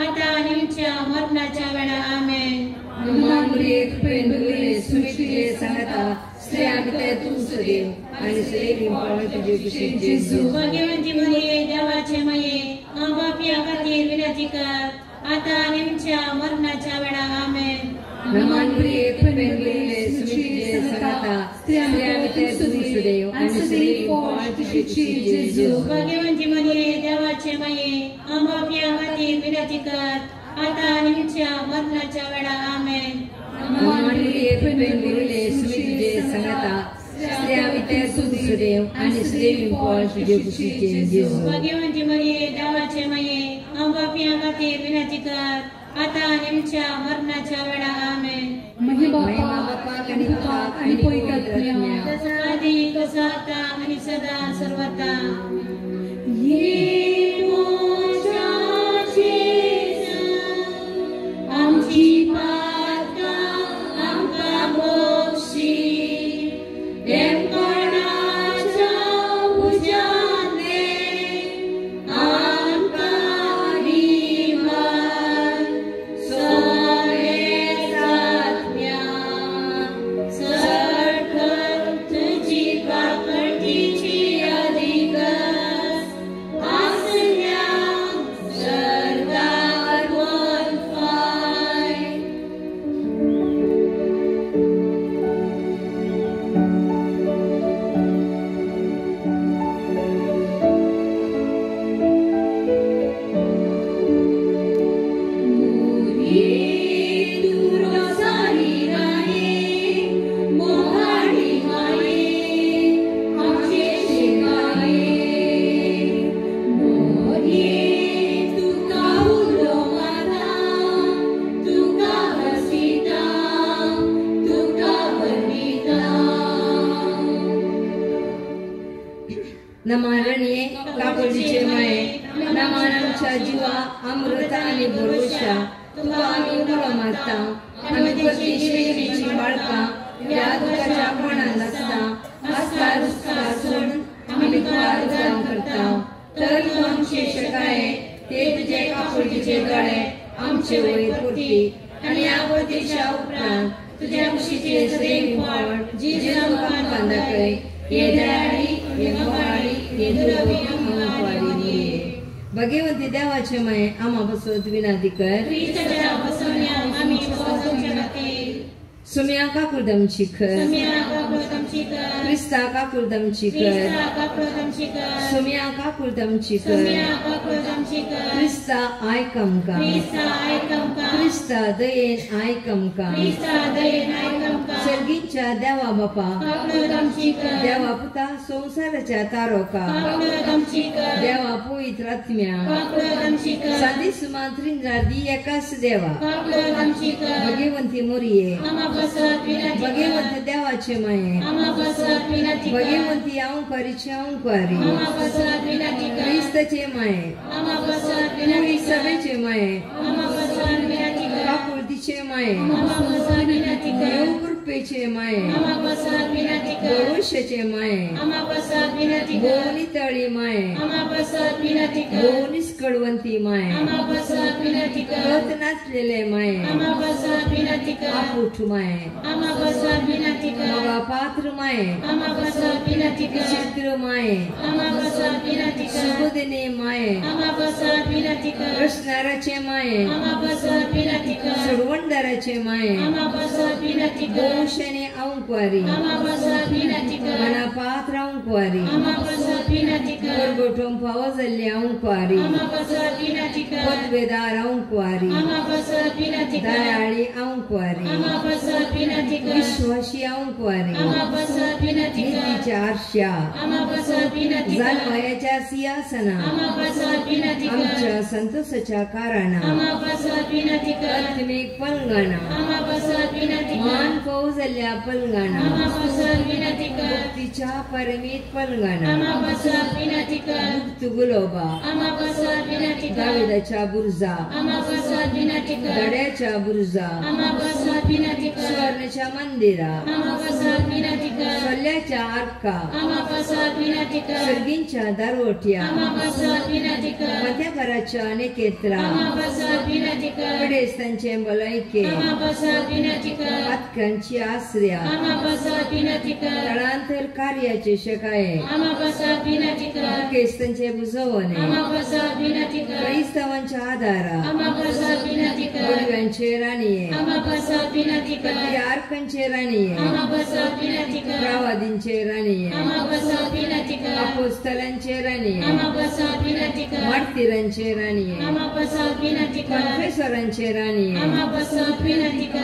आतां आनी आमच्या मरणाच्या वेळार. आमेन. नमन कृपेन भरिल्ले सुमी तुजे सांगाता, तुमचे देव आनी सुदेव फळ तुजे कुशीचे जेजू. भाग्यवंती मरिये, देवाचे माये, आमकां पापयां खातीर विनंती कर, आतां आनी आमच्या मरणाच्या वेळार. आमेन. नमन कृपेन भरिल्ले सुमी तुजे सांगाता, तुमचे देव आनी सुदेव फळ तुजे कुशीचे जेजू. भाग्यवंती मरिये, देवाचे माये, आमकां पापयां खातीर विनंती कर, आतां आनी आमच्या मरणाच्या वेळार. आमेन. नमन कृपेन भरिल्ले सुमी तुजे सांगाता, तुमचे देव आनी सुदेव फळ तुजे कुशीचे जेजू. भाग्यवंती मरिये, देवाचे माये, आमकां पापयां खातीर विनंती कर, आतां आनी आमच्या मरणाच्या वेळार. आमेन. महिमा महिमा बापाक आनी पुताक आनी पवित्र आत्म्याक. जसो आदी तसो आतां आनी सदा सर्वता. ये म्हज्या जेजू, आमची पातकां आमकां बक्षी, देमकोणाच्या उज्यांतले आमकां निवार. सगळेच आत्म्या चड कर तुजी काकळटीची अधिकस. नमारणये काकुळतीचे माये नमान आमच्या जिवा अमृत आनी भरोशा तुका आमी उलो मारता आमी परती शेळीची बाळकां ह्या दुखाच्या कोणाक आसता आसता रुसता सोडून आमी तुका रुजण करता तर तूं आमचे शकाये ते तुजे काकुळतीचे दोळे आमचे वयर पुरती आनी ह्या परदेशा उपरांत तुज्या कुशीचे सदैव फळ जेजू आमकां दाखय. हे दयाळी हे मोगाळी हे दुरवी आमकां भगवंती देवाचे माये आमा बसत विनंती कर. सुम्या काकुळदमची कर क्रिस्ता काकुळदमची कर सुम्या काकुळदमची कर क्रिस्ता आयक आमकां क्रिस्ता दयेन आयक आमकां. सर्गींच्या देवा बापा देवा पुता संवसाराच्या तारोका देवा पवित्र आत्म्या सादी सुमात्रिंद्रादी एकाच देवा भगवंती मोरये भगवंत देवाचे माये भगवंती अंकारीचे अंकारी क्रिस्ताचे माये पुरी सभेचे माये काकुळतीचे माये देव कृपेचे माये भरोशाचे माये भोवनी तळी माये भोवनी कडवंती माये कत नाचलेले माये आपुठ माये मोगा पात्र माये विचित्र माये सुबोधिनी माये कृष्णाराचे माये सोडवणदाराचे माये गोशने अंकुवारी मना पात्र अंकुवारी गोरगोठोंक फावो जाल्ली अंकुवारी पदवेदार अंकुवारी दयाळी अंकुवारी विश्वासी अंकुवारी नितीच्या आरशा जाणवायाच्या सिंहासना आमच्या संतोषाच्या कारणा आत्मिक पलंगाणा मान फावो जाल्ल्या पलंगाणा मुक्तीच्या परमीत पलंगाणा मुक्त गुलोबा दाविदाच्या बुर्जा दड्याच्या बुर्जा सुवर्णाच्या मंदिरा सोल्याच्या आर्का सर्गींच्या दारवट्या मध्याभराच्या नेकेत्रा पिडेस्तांचे भलायके पातकांची आसऱ्या तळांतर कार्याचे शकाये दुखेस्तांचे बुजवणे क्रायस्तावांच्या आदारा गोडव्यांचे राणये आर्कांचे राणये प्रावादींचे राणये अपोस्तलांचे राणये मार्तीरांचे राणये कॉन्फेसरांचे राणये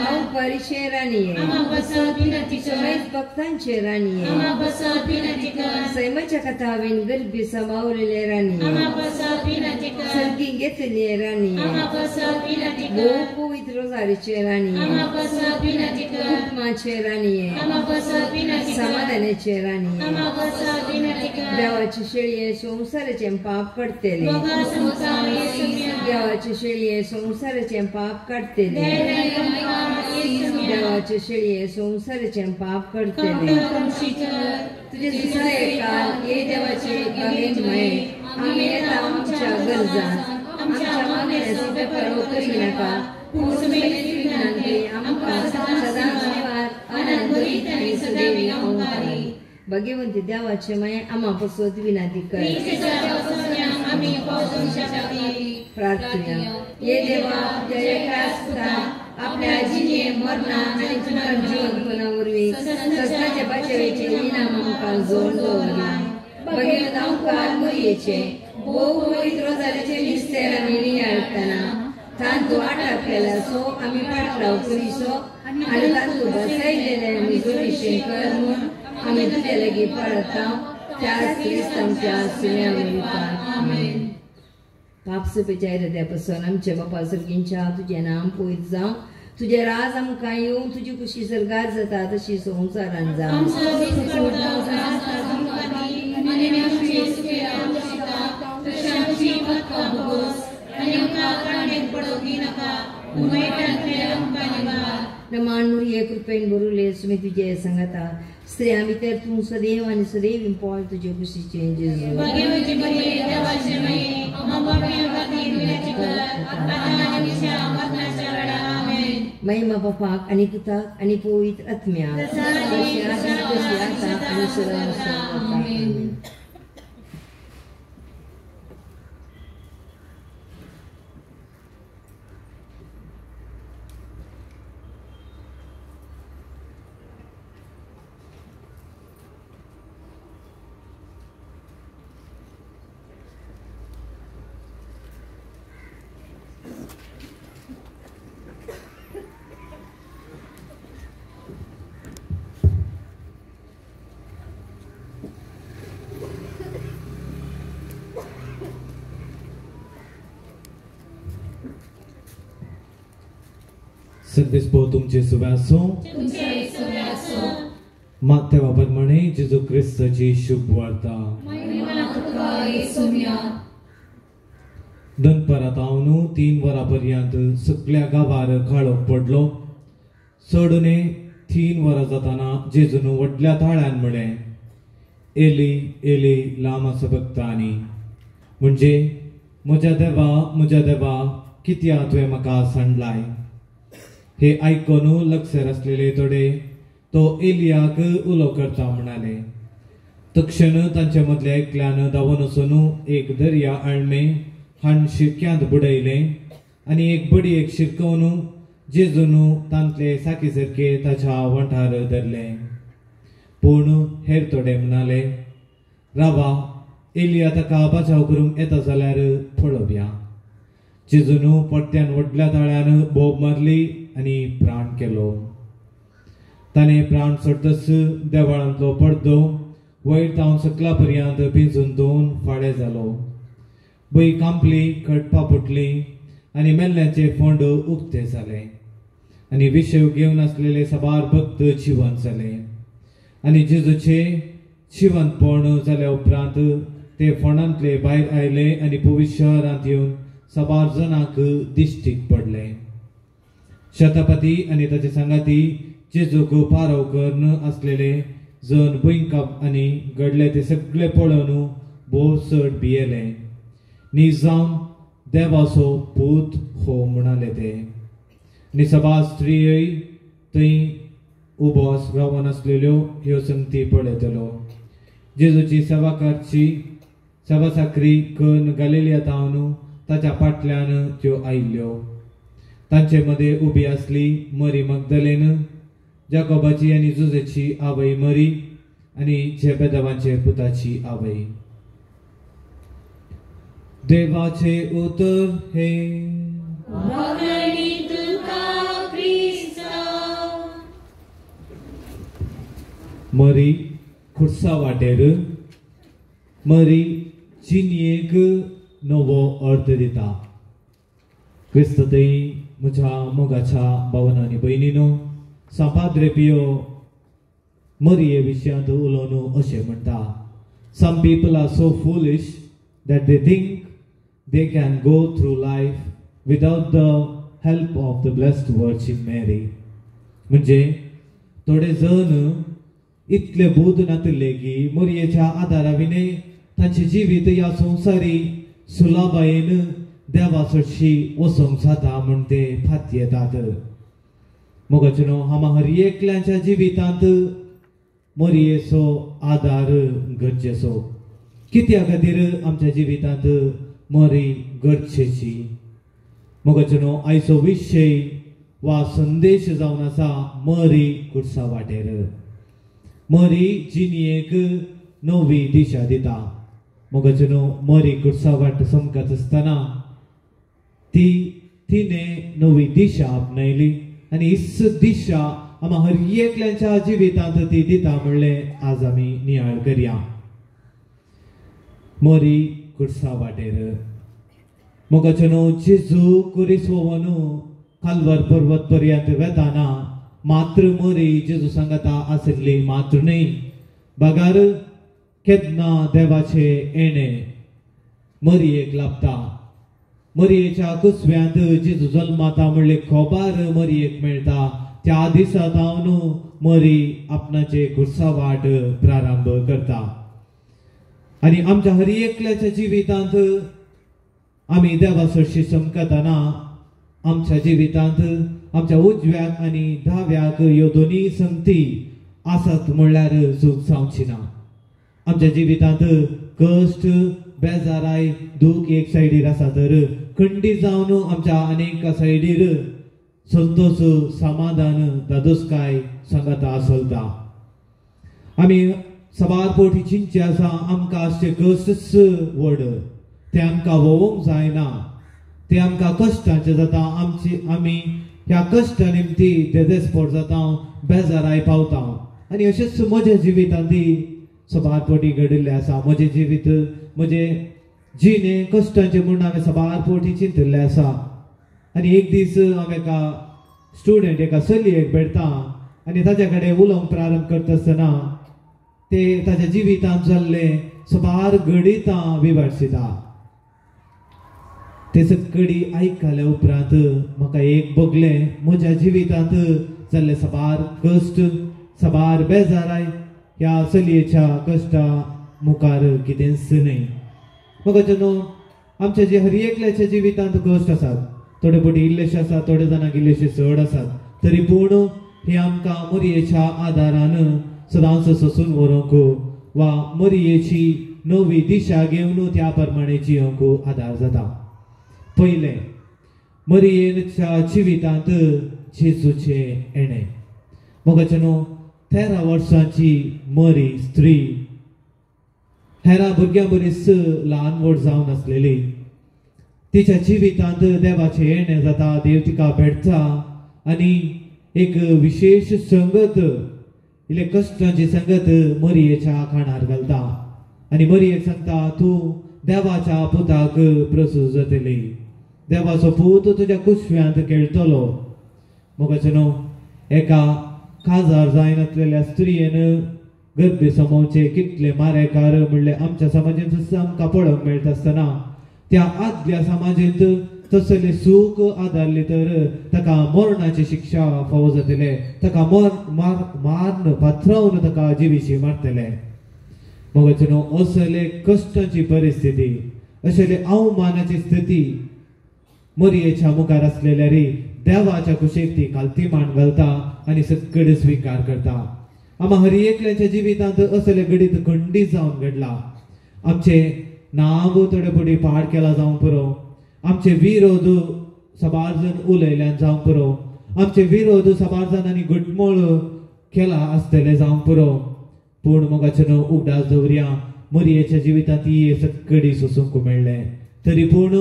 अंकुवारीचे राणये समेत भक्तांचे राणये सैमाच्या कथावेन गरिबी समावलेले राणये सर्गी घेतले राणये भोव पवित्र रोजारीचे राणये कुटुंबाचे राणये समाधानाचे राणये देवाचे शेळये संवसाराचे पाप काडटले देवाचे शेळये संवसाराचे पाप काडटले देवाचे शेळये संवसाराचे पाप काडटले. तुझे दुसरे काल ये देवाचे बागेन माये आमी येता आमच्या गरजान आमच्या मागण्याची पेपरो करी नाका पूण आमकां सदांच निवार आनंदीत आनी सदैवी अंकारी. भगवंती देवाचे माये आमा पसत विनंती कर. प्रार्थना. ये देवा तुज्या एकाच पुता आपल्या जिणे मरणा आनी पुनर्जीवनपणा वरवीं सस्नाचे बाचेवेचे इनाम आमकां जोड दवरला. भगवंत आमकां मोरयेचे भोव पवित्र रोजारीचे मिस्तेर आमी नियाळटना तांतू आटाप केला सो आमी पाटलाव करीसो आनी तांतू बसयलेले आमी जोडीशे कर म्हूण आमी तुजे लागीं पळता त्याच क्रिस्तांच्या सुण्या वरवीं. आमेन. पाप सुपेच्या हृदयापासून आमच्या बापा सर्गींच्या तुजें नाम पवित्र जावं तुजें राज आमकां येवं तुजी खुशी सर्गार जाता तशी संवसारान जावं. आनी आमची सुकलेल्या भोगशिता तशी आमची पक्का भोगोस आनी आमकां ताणेक पडोवंक दिनाका पूण वायटांतले आमकां निवार. रमान मुरये कृपेन भरुले सुमी तुजे सांगता स्त्रियां भितर तूं सदैव आनी सदैव इम्पॉल तुजे कुशीचें जेजू. भाग्यवती मरिये देवाचे माये आम्हा पापयां खातीर विनंती कर आतां आनी आमच्या मरणाच्या वेळार. आमेन. महिमा बापाक आनी पुताक आनी पवित्र आत्म्याक जशी आदी तशी आतां आनी सदां सर्वदा. आमेन. सर्वेस्पो तुमचे सुव्यासो मात्या प्रमाणे जेजू क्रिस्ताची शुभ वार्ता. दनपरात हांव 3 वरां पर्यंत सगळ्या गांवार काळोख पडलो. चडने 3 वरां जाताना जेजून व्हडल्या ताळ्यान म्हळें, एली एली लामा सबक्तानी, म्हणजे म्हज्या देवा म्हज्या देवा कित्याक तुवें म्हाका सांडलाय. हे आयकून लक्षर आसलेले थोडे तो एलियाक उलो करता म्हणाले. तक्षण तांचे मदल्या एकल्यान धांवन वचून एक दर्या आळमे हाण शिरक्यांत बुडयलें आनी एक बडयेक शिरकोवन जेजून तांतले साकी सारके ताच्या वंठार धरलें. पूण हेर थोडे म्हणाले, रावा, एलिया ताका बचाव करूंक येता जाल्यार पळोवया. जेजून परत्यान व्हडल्या ताळ्यान बोब मारली आनी प्राण केलो. ताणें प्राण सोडतच देवळांतलो पडदो वयर तावन सकला पर्यंत पिंजून 2 फाळे जालो. भंय कांपली, खटपा फुटली आनी मेल्ल्याचे फोंड उक्ते जाले आनी विशेव घेवन आसलेले साबार भक्त जिवंत जाले. आनी जेजूचे जिवंतपण जाल्या उपरांत ते फोंडांतले भायर आयले आनी पवित्र शहरांत येवन साबार जणांक दिश्टीक पडले. शतपती आनी ताचे सांगाती जेजूक पारव करून आसलेले जण भुंयकांप आनी घडले ते सगळे पळोवन भोव चड भियेले. निजाम देवाचो पूत हो म्हणाले ते. आनी सभा स्त्रीय थंय उबो रावन आसलेल्यो ह्यो संगती पळयतलो. जेजूची सेवा करची सेवा साकरी करून गालेलिया तावन ताच्या फाटल्यान त्यो आयिल्ल्यो. तांचे मदें उबी आसली मरी मगदलेन, जाकोबाची आनी जुजेची आवय मरी आनी झेबेदेवाचे पुताची आवय. देवाचे उतर हे. मरी खुर्सा वाटेर मरी जिणयेक नवो अर्थ दिता. क्रिस्त थंय म्हज्या मोगाच्या भावना आनी भयणीनो, सांपाद्रे पियो मरिये विशयांत उलोवन अशें म्हणटा, some people are so foolish that they think they can go through life without the help of the blessed Virgin Mary. म्हणजे थोडे जण इतले बोध नातिल्ले की मरियेच्या आदारा विणे तांचें जिवीत ह्या संवसारी सुलाबायेन देवा सरशी वचोंक जाता म्हूण ते फातयेतात. मोगाचे न्हू, आमा हर एकल्याच्या जिवितांत मरियेचो आदार गरजेचो. कित्या खातीर आमच्या जिवितांत मरी गरजेची? मोगाचे न्हू, आयचो विशय वा संदेश जावन आसा मरी कुर्सा वाटेर. मरी जिणयेक नवी दिशा दिता. मोगाचे न्हू, मरी कुर्सा वाट समकत आसतना ती तिणें नवी दिशा आपणायली आनी हीच दिशा आमा हर एकल्याच्या जिवितांत ती दिता म्हणलें आज आमी नियाळ करया. मरी कुर्सा वाटेर. मोगाचे न्हू, जेजू कुरीस वोवन कालवर पर्वत पर्यंत वेताना मात्र मरी जेजू सांगता आशिल्ली मात्र न्हय, बगार केन्ना देवाचे येणे मरियेक लाभता. मरियेच्या कुसव्यांत जेजू जल्माता म्हणले खबर मरियेक मेळटा. त्या दिसा जावन मरी आपणाचे खुर्सा वाट प्रारंभ करता. आनी आमच्या हर एकल्याच्या जिवितांत आमी देवा सरशी चमकतना आमच्या जिवितांत आमच्या उजव्याक आनी दाव्याक ह्यो दोनी संगती आसत म्हणल्यार चूक जावची ना. आमच्या जिवितांत कश्ट, बेजाराय, दूख एक सायडीर आसा तर खंडी जावन आमच्या अनेक सायडीर संतोष, समाधान, दादोसकाय सांगाता चलता. आमी सबार पोटी चिंतचे आसा आमकां आसचे कश्टच व्हड, ते आमकां वोवंक जायना, ते आमकां कश्टांचे जाता. आमची आमी ह्या कश्टा निमती देदेस्पोट जाता, बेजाराय पावता. आनी अशेंच म्हज्या जिवितांत ती सबार पोटी घडिल्लें आसा. म्हजें जिवीत, म्हजें जिणें कश्टांचें म्हूण हांवें सबार पोटी चिंतिल्लें आसा. आनी एक दीस हांव एका स्टुडंट, एका चलयेक भेटता आनी ताच्या कडेन उलोवंक प्रारंभ करता आसतना ते ताच्या जिवितांत जाल्लें सबार घडितां विभाजिता. ते सगळी आयकल्या उपरांत म्हाका एक भोगलें, म्हज्या जिवितांत जाल्ले सबार कश्ट, सबार बेजाराय ह्या चलयेच्या कश्टा मुखार कितेंच न्हय. म्हाका जेन्ना आमच्या जे हर एकल्याच्या जिवितांत कश्ट आसात, थोडे पटी इल्लेशे आसात, थोडे जाणांक इल्लेशे चड आसात, तरी पूण हे आमकां मरियेच्या आदारान सदांच सोसून व्हरूंक वा मरियेची नवी दिशा घेवन त्या प्रमाणे जियोंक आदार जाता. पयलें, मरियेच्या जिवितांत जेजूचें येणें. मोगाचे न्हू 13 वर्सांची मरी स्त्री हेरा भुरग्यां बरीच ल्हान व्हड जावन आसलेली. तिच्या जिवितांत देवाचें येणें जाता, देव तिका भेटता आनी एक विशेश संगत, इल्ले कश्टांची संगत मरियेच्या खाणार घालता आनी मरियेक सांगता, तूं देवाच्या पुताक प्रसूत जातली, देवाचो पूत तुज्या कुसव्यांत खेळटलो. मोगाचे न्हू एका काजार जायनासलेल्या स्त्रियेन गर्भे समोवचे कितले मारेकार म्हणले आमच्या समाजेंत आमकां पळोवंक मेळटा आसतना त्या आदल्या समाजेंत तसले सूख आदारले तर ताका मरणाची शिक्षा फावो जातले, ताका माਰਨ पाथरावन ताका जिवीशी मारतले. मोगाचे न्हू असले कश्टाची परिस्थिती, असले अवमानाची स्थिती मरियेच्या मुखार आसलेल्या रे देवाच्या कुशीक ती खालती मान घालता आनी सगळे स्विकार करता. आमा हर एकल्याच्या जिवितांत असले घडीत खंडी जावन घडला. आमचे नांव थोडे पटी पाड केला जावंक पुरो, आमचे विरोध सबार जण उलयल्यान जावंक पुरो, आमचे विरोध सबार जाणांनी घटमोळ केला आसतले जावंक पुरो, पूण मोगाचे न्हू उगडास दवरया मरियेच्या जिवितांत ती सगळी सोसूंक मेळ्ळें. तरी पूण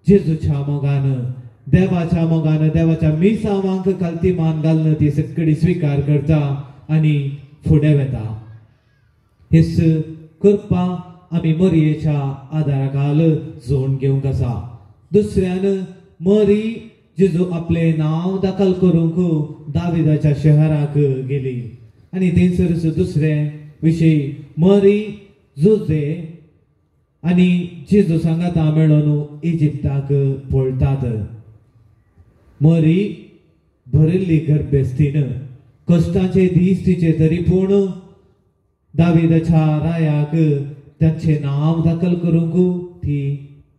जेजूच्या मोगान, देवाच्या मोगान, देवाच्या मिसावांक खालती मान घालून ती सगळी स्विकार करता आनी फुडें वता. हेच करपा आमी मरियेच्या आदारा खाल जोड घेवंक आसा. दुसऱ्यान मरी जेजू आपलें नांव दाखल करूंक दाविदाच्या शहराक गेली आनी थंयसर दुसरे विशय मरी जुजे आनी जेजू सांगाता मेळोन इजिप्ताक पळतात. मरी भरिल्ली गर्भेस्तीन, कश्टांचे दीस तिचे, तरी पूण दाविदाच्या रायाक तांचे नांव दाखल करूंक ती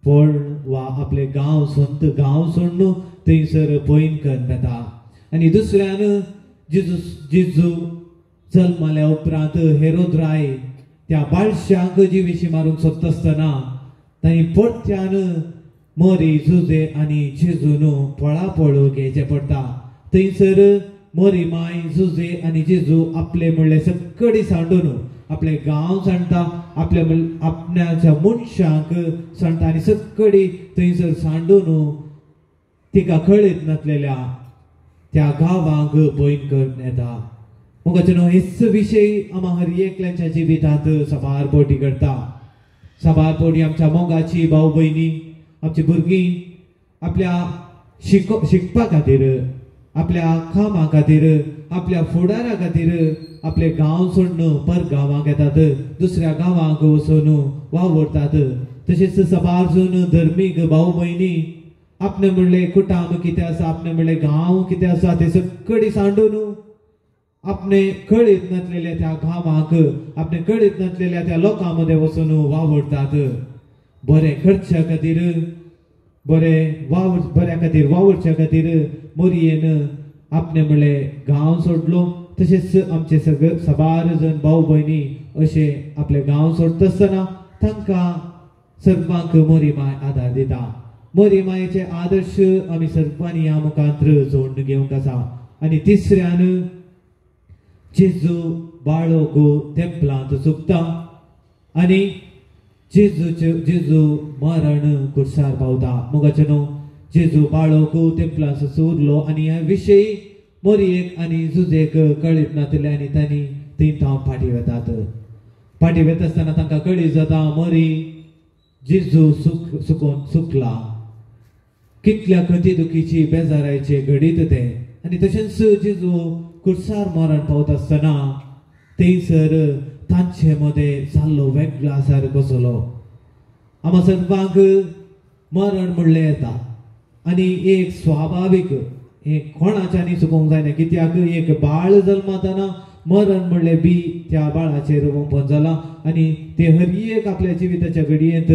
पळ वा आपले गांव, संत गांव सोडून थंयसर पयन करून येता. आनी दुसऱ्यान जेजू जल्मल्या उपरांत हेरोद राय त्या बाळशांक जिवीशी मारूंक सोदता आसतना तांणी परत्यान मरी जुजे आनी जेजून पळापळ घेवचें पडटा. थंयसर मरी माय, जुजे आनी जेजू आपले म्हणले सगळी सांडून आपले गांव सांडटा, आपल्या आपणाच्या मनशांक सांडटा आनी सगळी थंयसर सांडून तिका कळीत नासलेल्या त्या गांवांक पयन करून येता. मोगाचे न्हू हेच विशय आमा हर एकल्याच्या जिवितांत सबार पोटी करता. सबार पोटी आमच्या मोगाची भाव भयणी, आमची भुरगीं आपल्या शिकपा खातीर, आपल्या कामा खातीर, आपल्या फुडारा खातीर आपले गांव सोडून पर गांवांक येतात, दुसऱ्या गांवांक वचून वावुरतात. तशेंच सबार जण धर्मीक भाव भयणी आपणे म्हणलें कुटाम कितें आसा, आपणे म्हणलें गांव कितें आसा ते सगळी सांडून आपणे कळीत नासलेल्या त्या गांवाक, आपणे कळीत नासलेल्या त्या लोकां मदें वचून वावुरतात. बरें करच्या खातीर, बरें वावर बऱ्या खातीर वावुरच्या खातीर मोरयेन आपणे म्हणलें गांव सोडलो. तशेंच आमचे सगळे सबार जण भाव भयणी अशे आपले गांव सोडटा आसतना तांकां सर्वांक मोरी माय आदार दिता. मोरी मायेचे आदर्श आमी सर्वांनी ह्या मुखांत्र जोडून घेवंक आसा. आनी तिसऱ्यान जेजू बाळोक तेंपलांत चुकता आनी जेजू मरण कुर्सार पावता. मोगाचें न्हू, जेजू बाळोक तेंपलांत उरलो आनी ह्या विशयी मोरयेक आनी जुजेक कळीत नासलें आनी तांणी थंय तांव फाटीं वेतात. फाटीं वेता आसतना तांकां कळीत जाता मोरी जेजू सुकोन सुकला. कितल्या खती दुखीची बेजारायचे घडीत तें. आनी तशेंच जेजू कुर्सार मरण पावता आसतना थंयसर तांचे मदें जाल्लो वेगळो सार कसलो. आमकां सर्वांक मरण म्हणलें येता आनी एक स्वाभावीक हें कोणाच्यानी चुकोवंक जायना, कित्याक एक बाळ जल्मताना मरण म्हणलें बी त्या बाळाचेर वंपन जालां आनी ते हर एक आपल्या जिविताच्या घडयेंत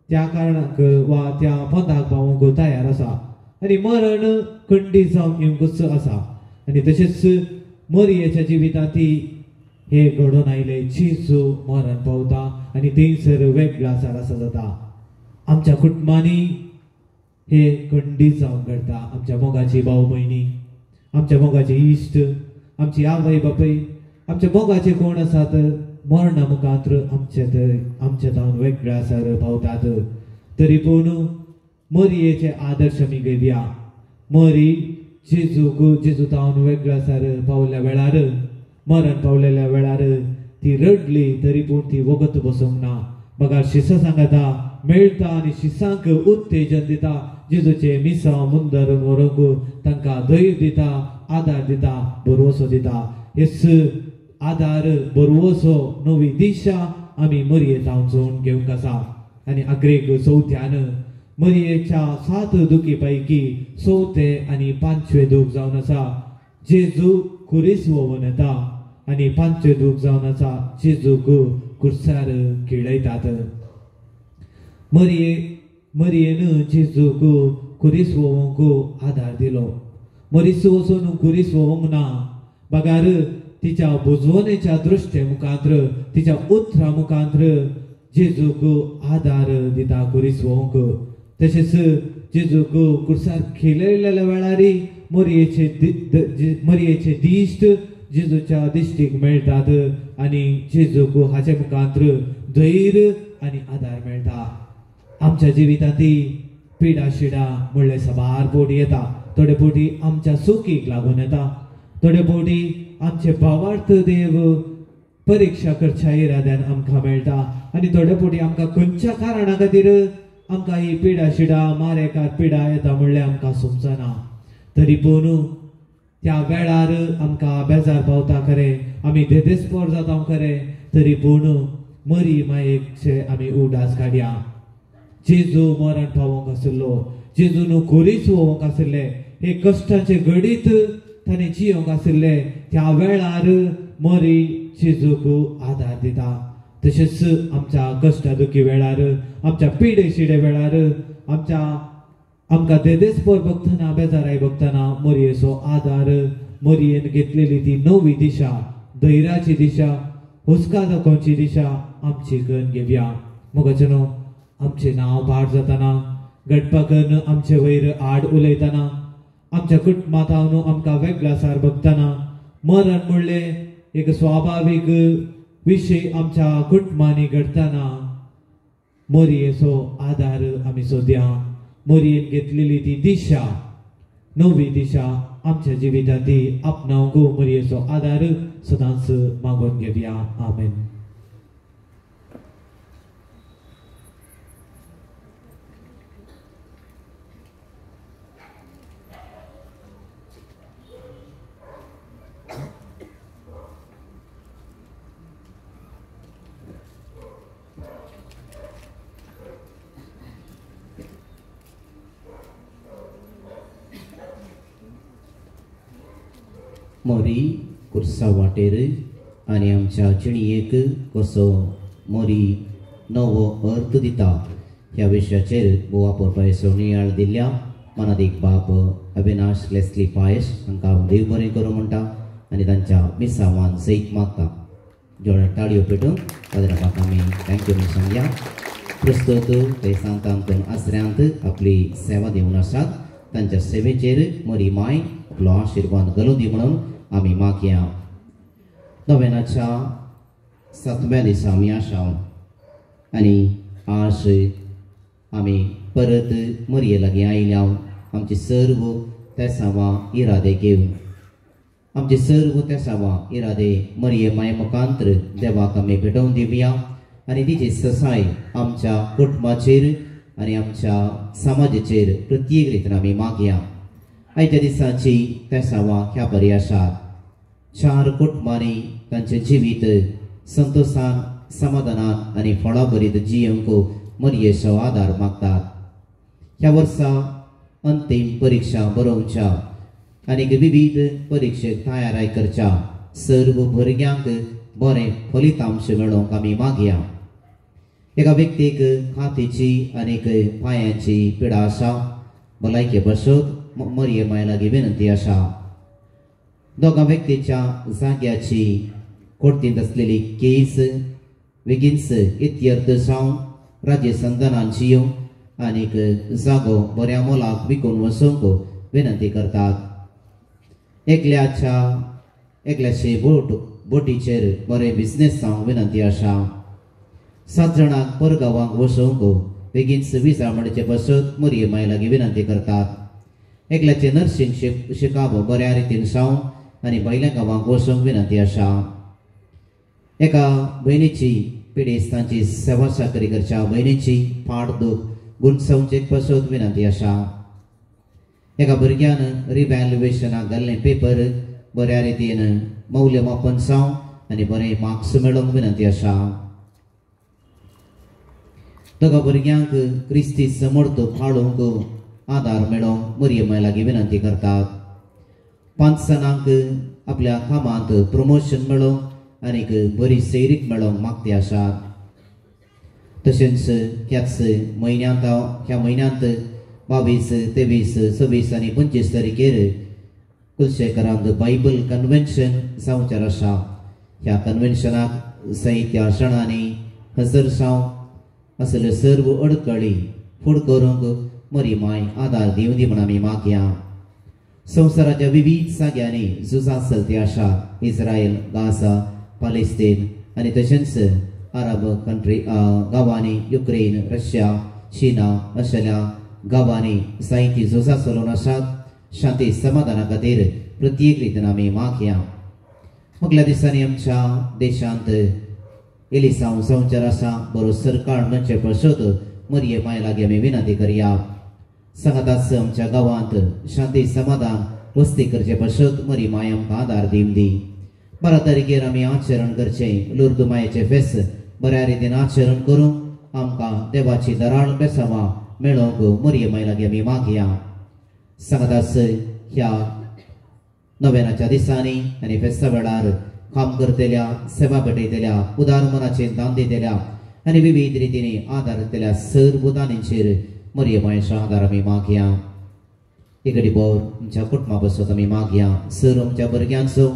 त्या कारणाक वा त्या पंथाक पावोवंक तयार आसा आनी मरण खंडीत जावन येवंकूच आसा. आनी तशेंच मोरयेच्या जिवितांत ती हे घडोवन आयले, जेजू मरण पावता आनी थंयसर वेगळा सार आसा जाता. आमच्या कुटुंबांनी हे खंडीत जावन घडटा. आमच्या मोगाची भाव भयणी, आमच्या मोगाचे इश्ट, आमची आवय बापूय, आमच्या मोगाचे कोण आसात मरणा मुखांत्र आमच्या जावन वेगळ्या सार पावतात. तरी पूण मोरयेचे आदर्श आमी घेवया. मोरी जेजूक जेजू तावन वेगळ्या सार पावल्या वेळार, मरण पावलेल्या वेळार ती रडली तरी पूण ती वगत बसूंक ना. बघा शिसां सांगता मेळटा आनी शिसांक उत्तेजन दिता. जेजूचे मिसांव मुंदरून व्हरूंक तांकां धैर्य दिता, आदार दिता, भरवसो दिता. हेच आदार, भरवसो, नवी दिशा आमी मोरये तावन जोडून घेवंक आसा. आनी अग्रेक चवथ्यान मोरयेच्या 7 दुखी पैकी चवथे आनी पांचवे दूख जावन आसा जेजू कुरीस वोवन येता आनी पांचवे दूख जावन आसा जेजूक कुर्सार खेळयतात. मोरयेन जेजूक कुरीस वोवंक आदार दिलो. मरीस वचून कुरीस वोवंक ना, बगार तिच्या बुजवणेच्या दृश्टे मुखांत्र, तिच्या उतरा मुखांत्र जेजूक आदार दिता कुरीस वोवंक. तशेंच जेजूक कुर्सार खेळयलेल्या वेळारी मोरयेचे दिश्ट जेजूच्या दिश्टीक मेळटात आनी जेजूक हाचे मुखांत्र धैर्य आनी आदार मेळटा. आमच्या जिवितांत पिडा शिडा म्हणल्यार साबार पोटी येता. थोडे पोटी आमच्या सुखीक लागून येता, थोडे पोटी आमचे भावार्थ देव परिक्षा करच्या इराद्यान आमकां मेळटा आनी थोडे पोटी आमकां खंयच्या कारणा खातीर आमकां ही पिडा शिडा मारेकार पिडा येता म्हणल्यार आमकां समजना. तरी पूण त्या वेळार आमकां बेजार पावता खरें, आमी देदेस्पोर जाता खरें, तरी पूण मरी मायेचे आमी उडास काडया. जेजू मरण पावोवंक आशिल्लो, जेजून खोरीच वोवंक आशिल्ले, हे कश्टाचे घडीत ताणें जियोंक आशिल्ले. त्या वेळार मरी जेजूक आदार दिता. तशेंच आमच्या कश्टा दुखी वेळार, आमच्या पिडे शिडे वेळार, आमच्या आमकां देदेस्पोर बघतना, बेजाराय बघतना मोरयेचो आदार, मोरयेन घेतलेली ती नवी दिशा, धैर्याची दिशा, हुस्का दाखोवची दिशा आमची गन घेवया. मोगाचें न्हू, आमचें नांव भाट जातना, घडपाकन आमचे वयर आड उलयतना, आमच्या कुटुंबांत आमकां वेगळा सार बघतना, मरण म्हणलें एक स्वाभावीक विशय आमच्या कुटुंबांनी घडटना मोरयेचो आदार आमी सोदया. मोरयेन घेतलेली ती दिशा, नवी दिशा आमच्या जिवितांत ती आपणावंक मोरयेचो आदार सदांच मागून घेवया. आमेन. मोरी कुर्सा वाटेर आनी आमच्या जिणयेक कसो मोरी नवो अर्थ दिता ह्या विशयाचेर गोवा पोरपायसो नियाळ दिल्ल्या मनादीक बाब अविनाश लेस्ली पायस हांकां देव बरें करूं म्हणटा आनी तांच्या मिसावान सयत मागता. जोड टाळयो पेटून पाद्राबाक आमी thank you म्हूण सांगया. प्रस्तुत ते सांतांतून आसऱ्यांत आपली सेवा दिवन आसात तांच्या सेवेचेर मरी माय आपलो आशिर्वाद घालूं दी म्हणून आमी मागया. नव्यानाच्या सातव्या दिसा आमी आसा आनी आज आमी परत मरये लागीं आयल्या आमचे सर्व तेसांवां इरादे घेवन आमचे सर्व तेसांवां इरादे मरये माय मुखांत्र देवाक आमी भेटोवन दिवया आनी तिची ससाय आमच्या कुटुंबाचेर आनी आमच्या समाजाचेर प्रत्येक रितीन आमी मागया. आयच्या दिसाची तेसांवां ह्या बरी आसात. 4 कुटुंबांनी तांचें जिवीत संतोशान समाधानान आनी फळां भरीत जियेवंक मरयेचो आदार मागतात. ह्या वर्सा अंतीम परिक्षा बरोवच्या आनी विविध परिक्षेक तयाराय करच्या सर्व भुरग्यांक बरें फलितांश मेळोवंक आमी मागया. एका व्यक्तीक कातीची आनी पांयांची पिडा आसा भलायके बसत मरये माय लागीं विनंती आसा. दोगां व्यक्तीच्या जाग्याची कोर्तींत आसलेली केस बेगीनच इत्यर्थ जावन राज्य संतानांची येवन आनीक जागो बऱ्या मोलाक विकून वचूंक विनंती करतात. एकल्याचे बोटीचेर बरें बिजनेस जावंक विनंती आसा. 7 जाणांक परगांवांक वचूंक बेगीनच विजा मेळचे बसत मरये माय लागीं विनंती करतात. एकल्याचे नर्सिंग शिकाप बऱ्या रितीन जावन आनी भायल्या गांवांक वचूंक विनंती आसा. एका भयणीची पिडेस्तांची सेवा चाकरी करच्या भयणीची फाट दूख गुणसवचे पासत विनंती आसा. एका भुरग्यान रिव्हॅल्युएशनाक घाल्लें पेपर बऱ्या रितीन मौल्यमापन जावं आनी बरें मार्क्स मेळोवंक विनंती आसा. दोगा भुरग्यांक क्रिस्ती समर्थ पाळूंक आदार मेळोवंक मरये माय लागीं विनंती करतात. 5 जाणांक आपल्या कामांत प्रमोशन मेळोवंक आनीक बरी सैरीक मेळोवंक मागती आसात. तशेंच ह्याच म्हयन्यांत ह्या म्हयन्यांत 22, 23, 26 आनी 25 तारखेर कुलशेखरांत बायबल कन्व्हेन्शन जावचें आसा. ह्या कन्व्हेन्शनाक जायत्या जाणांनी हजर जावं असले सर्व अडकळी फुड करूंक मरी माय आदार दिवं दी म्हूण आमी मागया. संवसाराच्या विविध जाग्यांनी झुजां चलती आसा. इस्रायल, गाझा, पालेस्तीन आनी तशेंच अरब कंट्री गांवांनी युक्रेन, रशिया, चीना अशेल्या गांवांनी जायतीं झुजां चलोवन आसात. शांती समाधाना खातीर प्रत्येक रितीन आमी मागया. मुखल्या दिसांनी आमच्या देशांत एलिसांव जावचें आसा. बरो सरकार म्हणचे पासत मरये माय लागीं आमी विनंती करया. सांगाताच आमच्या गांवांत शांती समाधान वस्ती करचे पासत मरी माय आमकां आदार दिवं दी. 12 तारखेर आमी आचरण करचें लुर्द मायेचें फेस्त बऱ्या रितीन आचरण करूंक आमकां देवाची दराळ बेसांवां मेळोवंक मरये माय लागीं आमी मागया. सांगाताच ह्या नव्यानाच्या दिसांनी आनी फेस्ता वेळार काम करतल्या, सेवा भेटयतल्या, उदार मनाचें दान दितल्या आनी विविध रितींनी आदार दितल्या सर्व दानींचेर मरये मायेचो आदार आमी मागया. इकडे बोर आमच्या कुटुंबा बसत आमी मागया. सर आमच्या भुरग्यांचो,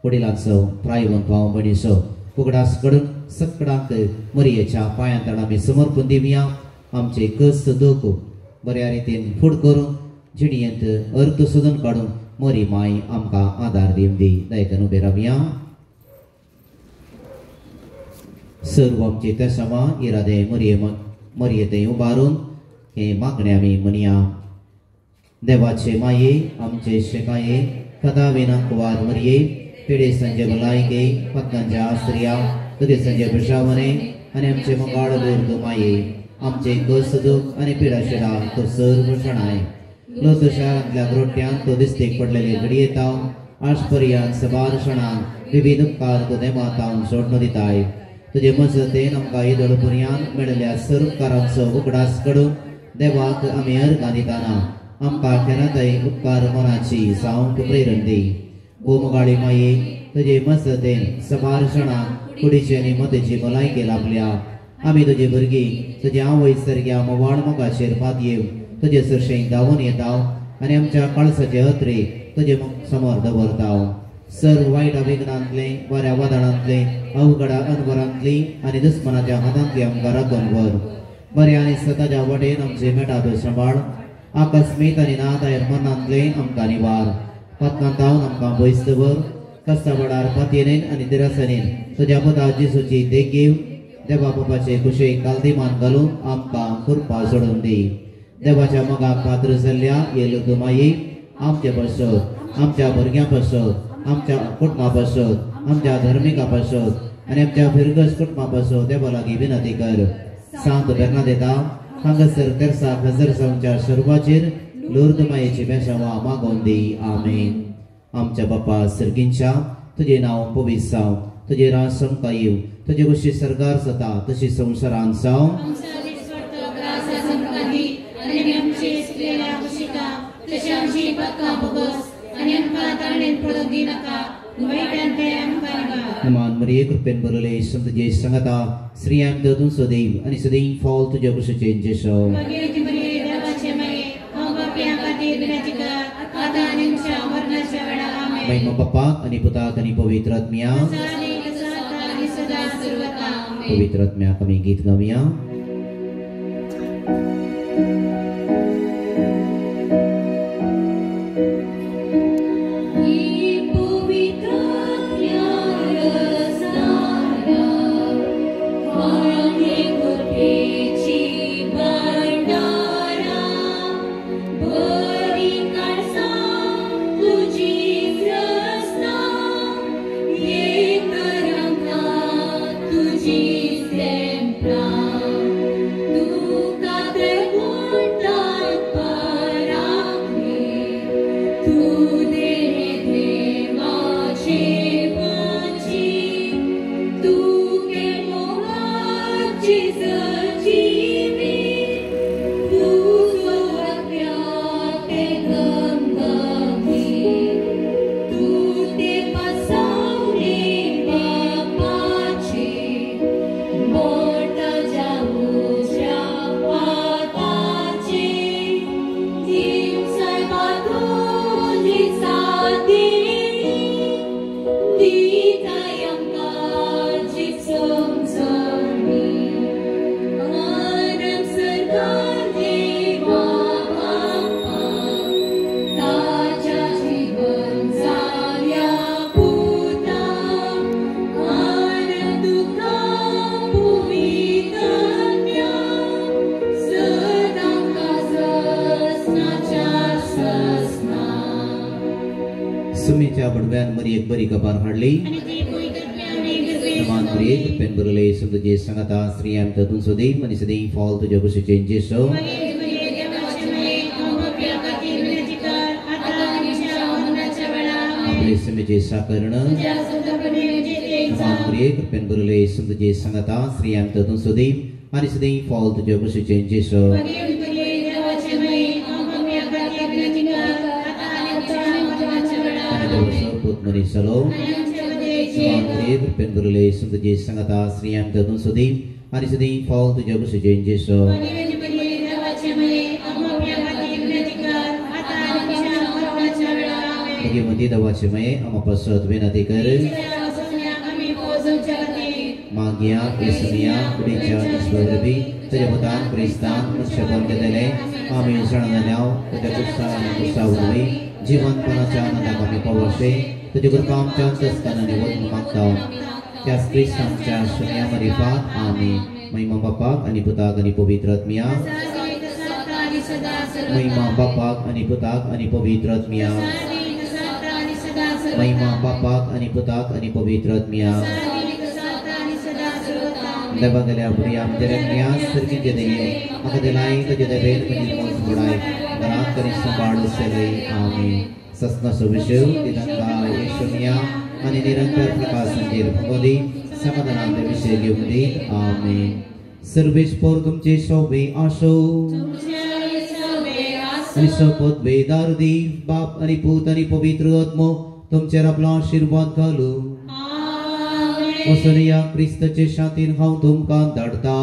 वडिलांचो, प्रायवंत भाव भयणीचो उगडास कडून सगळ्यांक मरयेच्या पांयांतण आमी समर्पण दिवया. आमचे कस दूख बऱ्या रितीन फूड करून जिणयेंत अर्थ सोदून काडून मरी माय आमकां आदार दिवं दी. दयेकन उबे रावया. सर्व आमचे तेसांवां इरादे मरये थंय उबारून हे मागणें आमी म्हणया. देवाचे माये आमचे शेकाये कदा विना कुवार मरये पिडेस्तांचे भलायके पत्तांच्या आसऱ्या दुदेसांचे बशावने आनी आमचे मोगाळ लोर्द माये आमचे कस दूख आनी पिडा शिडा तो सर्व शणाय लोर्द शारांतल्या ग्रोट्यान तो दिस्तीक पडलेले घडयेताव आज पर्यंत सबार शणान विविध उपकार तो देमातावन सोडणू दिताय. तुजे मजतेन आमकां येदोळ पर्यान मेळिल्ल्या सर्व उपकारांचो उगडास कडून देवाक आमी अर्गां दिताना आमकां केन्नाय उपकार मनाची जावंक प्रेरण दी. गोमगाळी माये तुजे मसतेन सबार जाणांक कुडीची आनी मतेची भलायकी लाभल्या. आमी तुजे भुरगीं तुजे आवय सारक्या मोवाळ मोगाचेर पातयेवन तुजे सरशें धांवून येता आनी आमच्या काळसाचे अत्रे तुजे समोर दवरता. सर्व वायट अभिघ्नांतले बऱ्या वादळांतले अवघडा अनवरांतली आनी दुस्मनाच्या हातांतली आमकां राखून व्हर. बऱ्या आनी सताच्या वटेन आमचे मेटाचो सांबाळ. आकस्मीत आनी नादायर मनांतले आमकां निवार. पत्नांत धांवन आमकां पयस दवर. कस्ता वडार पातयेन आनी दिरासनेन तुज्या पुता जेजूची देख घेवन देवा बापाचे कुशेक कालदिमान घालून आमकां कृपा सोडून दी. देवाच्या मोगाक पात्र जाल्ल्या येलुदू माई आमचे पासत, आमच्या भुरग्यां पासत, आमच्या कुटुंबा पासत, आमच्या धर्मिका पासत आनी आमच्या फिरगस कुटुंबा पासत देवा लागीं विनंती कर. सांत बेर्नादेता हांगासर तेरसाक हजर जावच्या सर्वाचेर लोर्द मायेची बेसावा मागोवन दी. आमेन. आमच्या बापा सर्गींच्या तुजें नांव पवित्र जावं, तुजें राज आमकां येवं, तुजे कशी सरकार जाता तशी संवसारांत जावं. नमान मरिये कृपेन भरले तुजे संगता स्त्रियांत तूं सदैव आनी सदैव फॉल तुज्या कुशीचें जेसो. महिमा बापाक आनी पुताक आनी पवित्र आत्म्या. पवित्र आत्म्याक आमी गीत गावया. सुमीच्या बडव्यान मरियेक बरी खबर हाडली. नमान मरिये कृपेन भरले तुजे संगता स्त्रियांत तूं सदैव आनी सदैव फॉल तुज्या कुशीचें जेसो. आपले सुमीचे साकरण. नमान मरिये कृपेन भरले तुजे संगता स्त्रियांत तूं सदैव आनी सदैव फॉल तुज्या कुशीचें जेसो. मनीसलो कृपेन भरले तुजे संगता स्त्रियांत तूं सदैव आनी सदैव फॉल तुज्या कुशीचें जेसो. भगवती देवाचे माये आमा पासत विनंती कर. मागया येसुनिया कुडीच्या ईश्वरबी तुज्या पुतान क्रिस्तान मनुष्यपण घेतले आमी जाणा जाल्या तुज्या कुर्सा आनी कुर्सा वरवीं जिवंतपणाच्या आनंदाक आमी पावशे तुजे कृपा आमच्या अंतस्करणांनी वचून मागता त्याच क्रिस्तांच्या सुन्या मरिफात. आमी. महिमा बापाक आनी पुताक आनी पवित्र आत्म्या. महिमा बापाक आनी पुताक आनी पवित्र आत्म्या. महिमा बापाक आनी पुताक आनी पवित्र आत्म्या. देवा गेल्या भुरग्या आमच्या रंगण्या सर्गींचे दये म्हाका दिलाय तुजे देवेन म्हजी मोज बुडाय घरांत करी सांबाळ सेलय. आमेन. ससनाचो विशय तितंगा येशुनिया आनी निरंतर प्रकाशांचेर भगवती समाधानांत विशय घेवन दीत. आमेन. सर्वेश पोर तुमचे शोभे आसो आनी शपथ वेदार दी बाप आनी पूत आनी पवित्र आत्मो तुमचेर आपलो आशिर्वाद घालू. वचून या क्रिस्ताचे शांतीन हांव तुमकां धाडटा.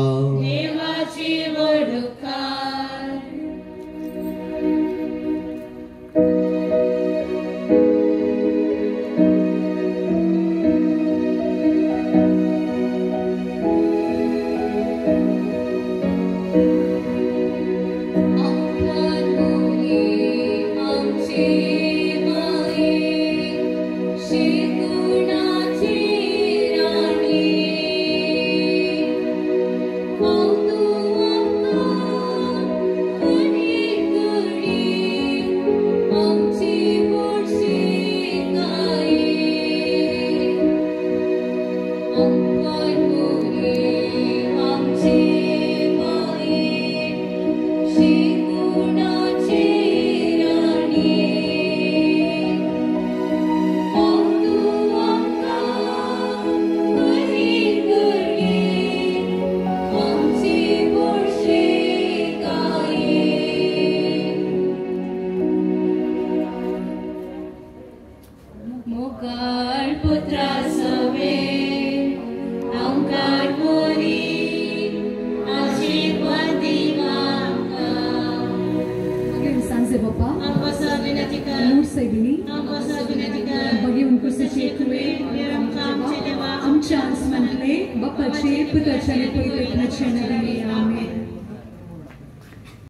आमच्या आसमानांतले बापाचे पुताचे आनी पवित्र आत्म्याचे नांवान आमेन.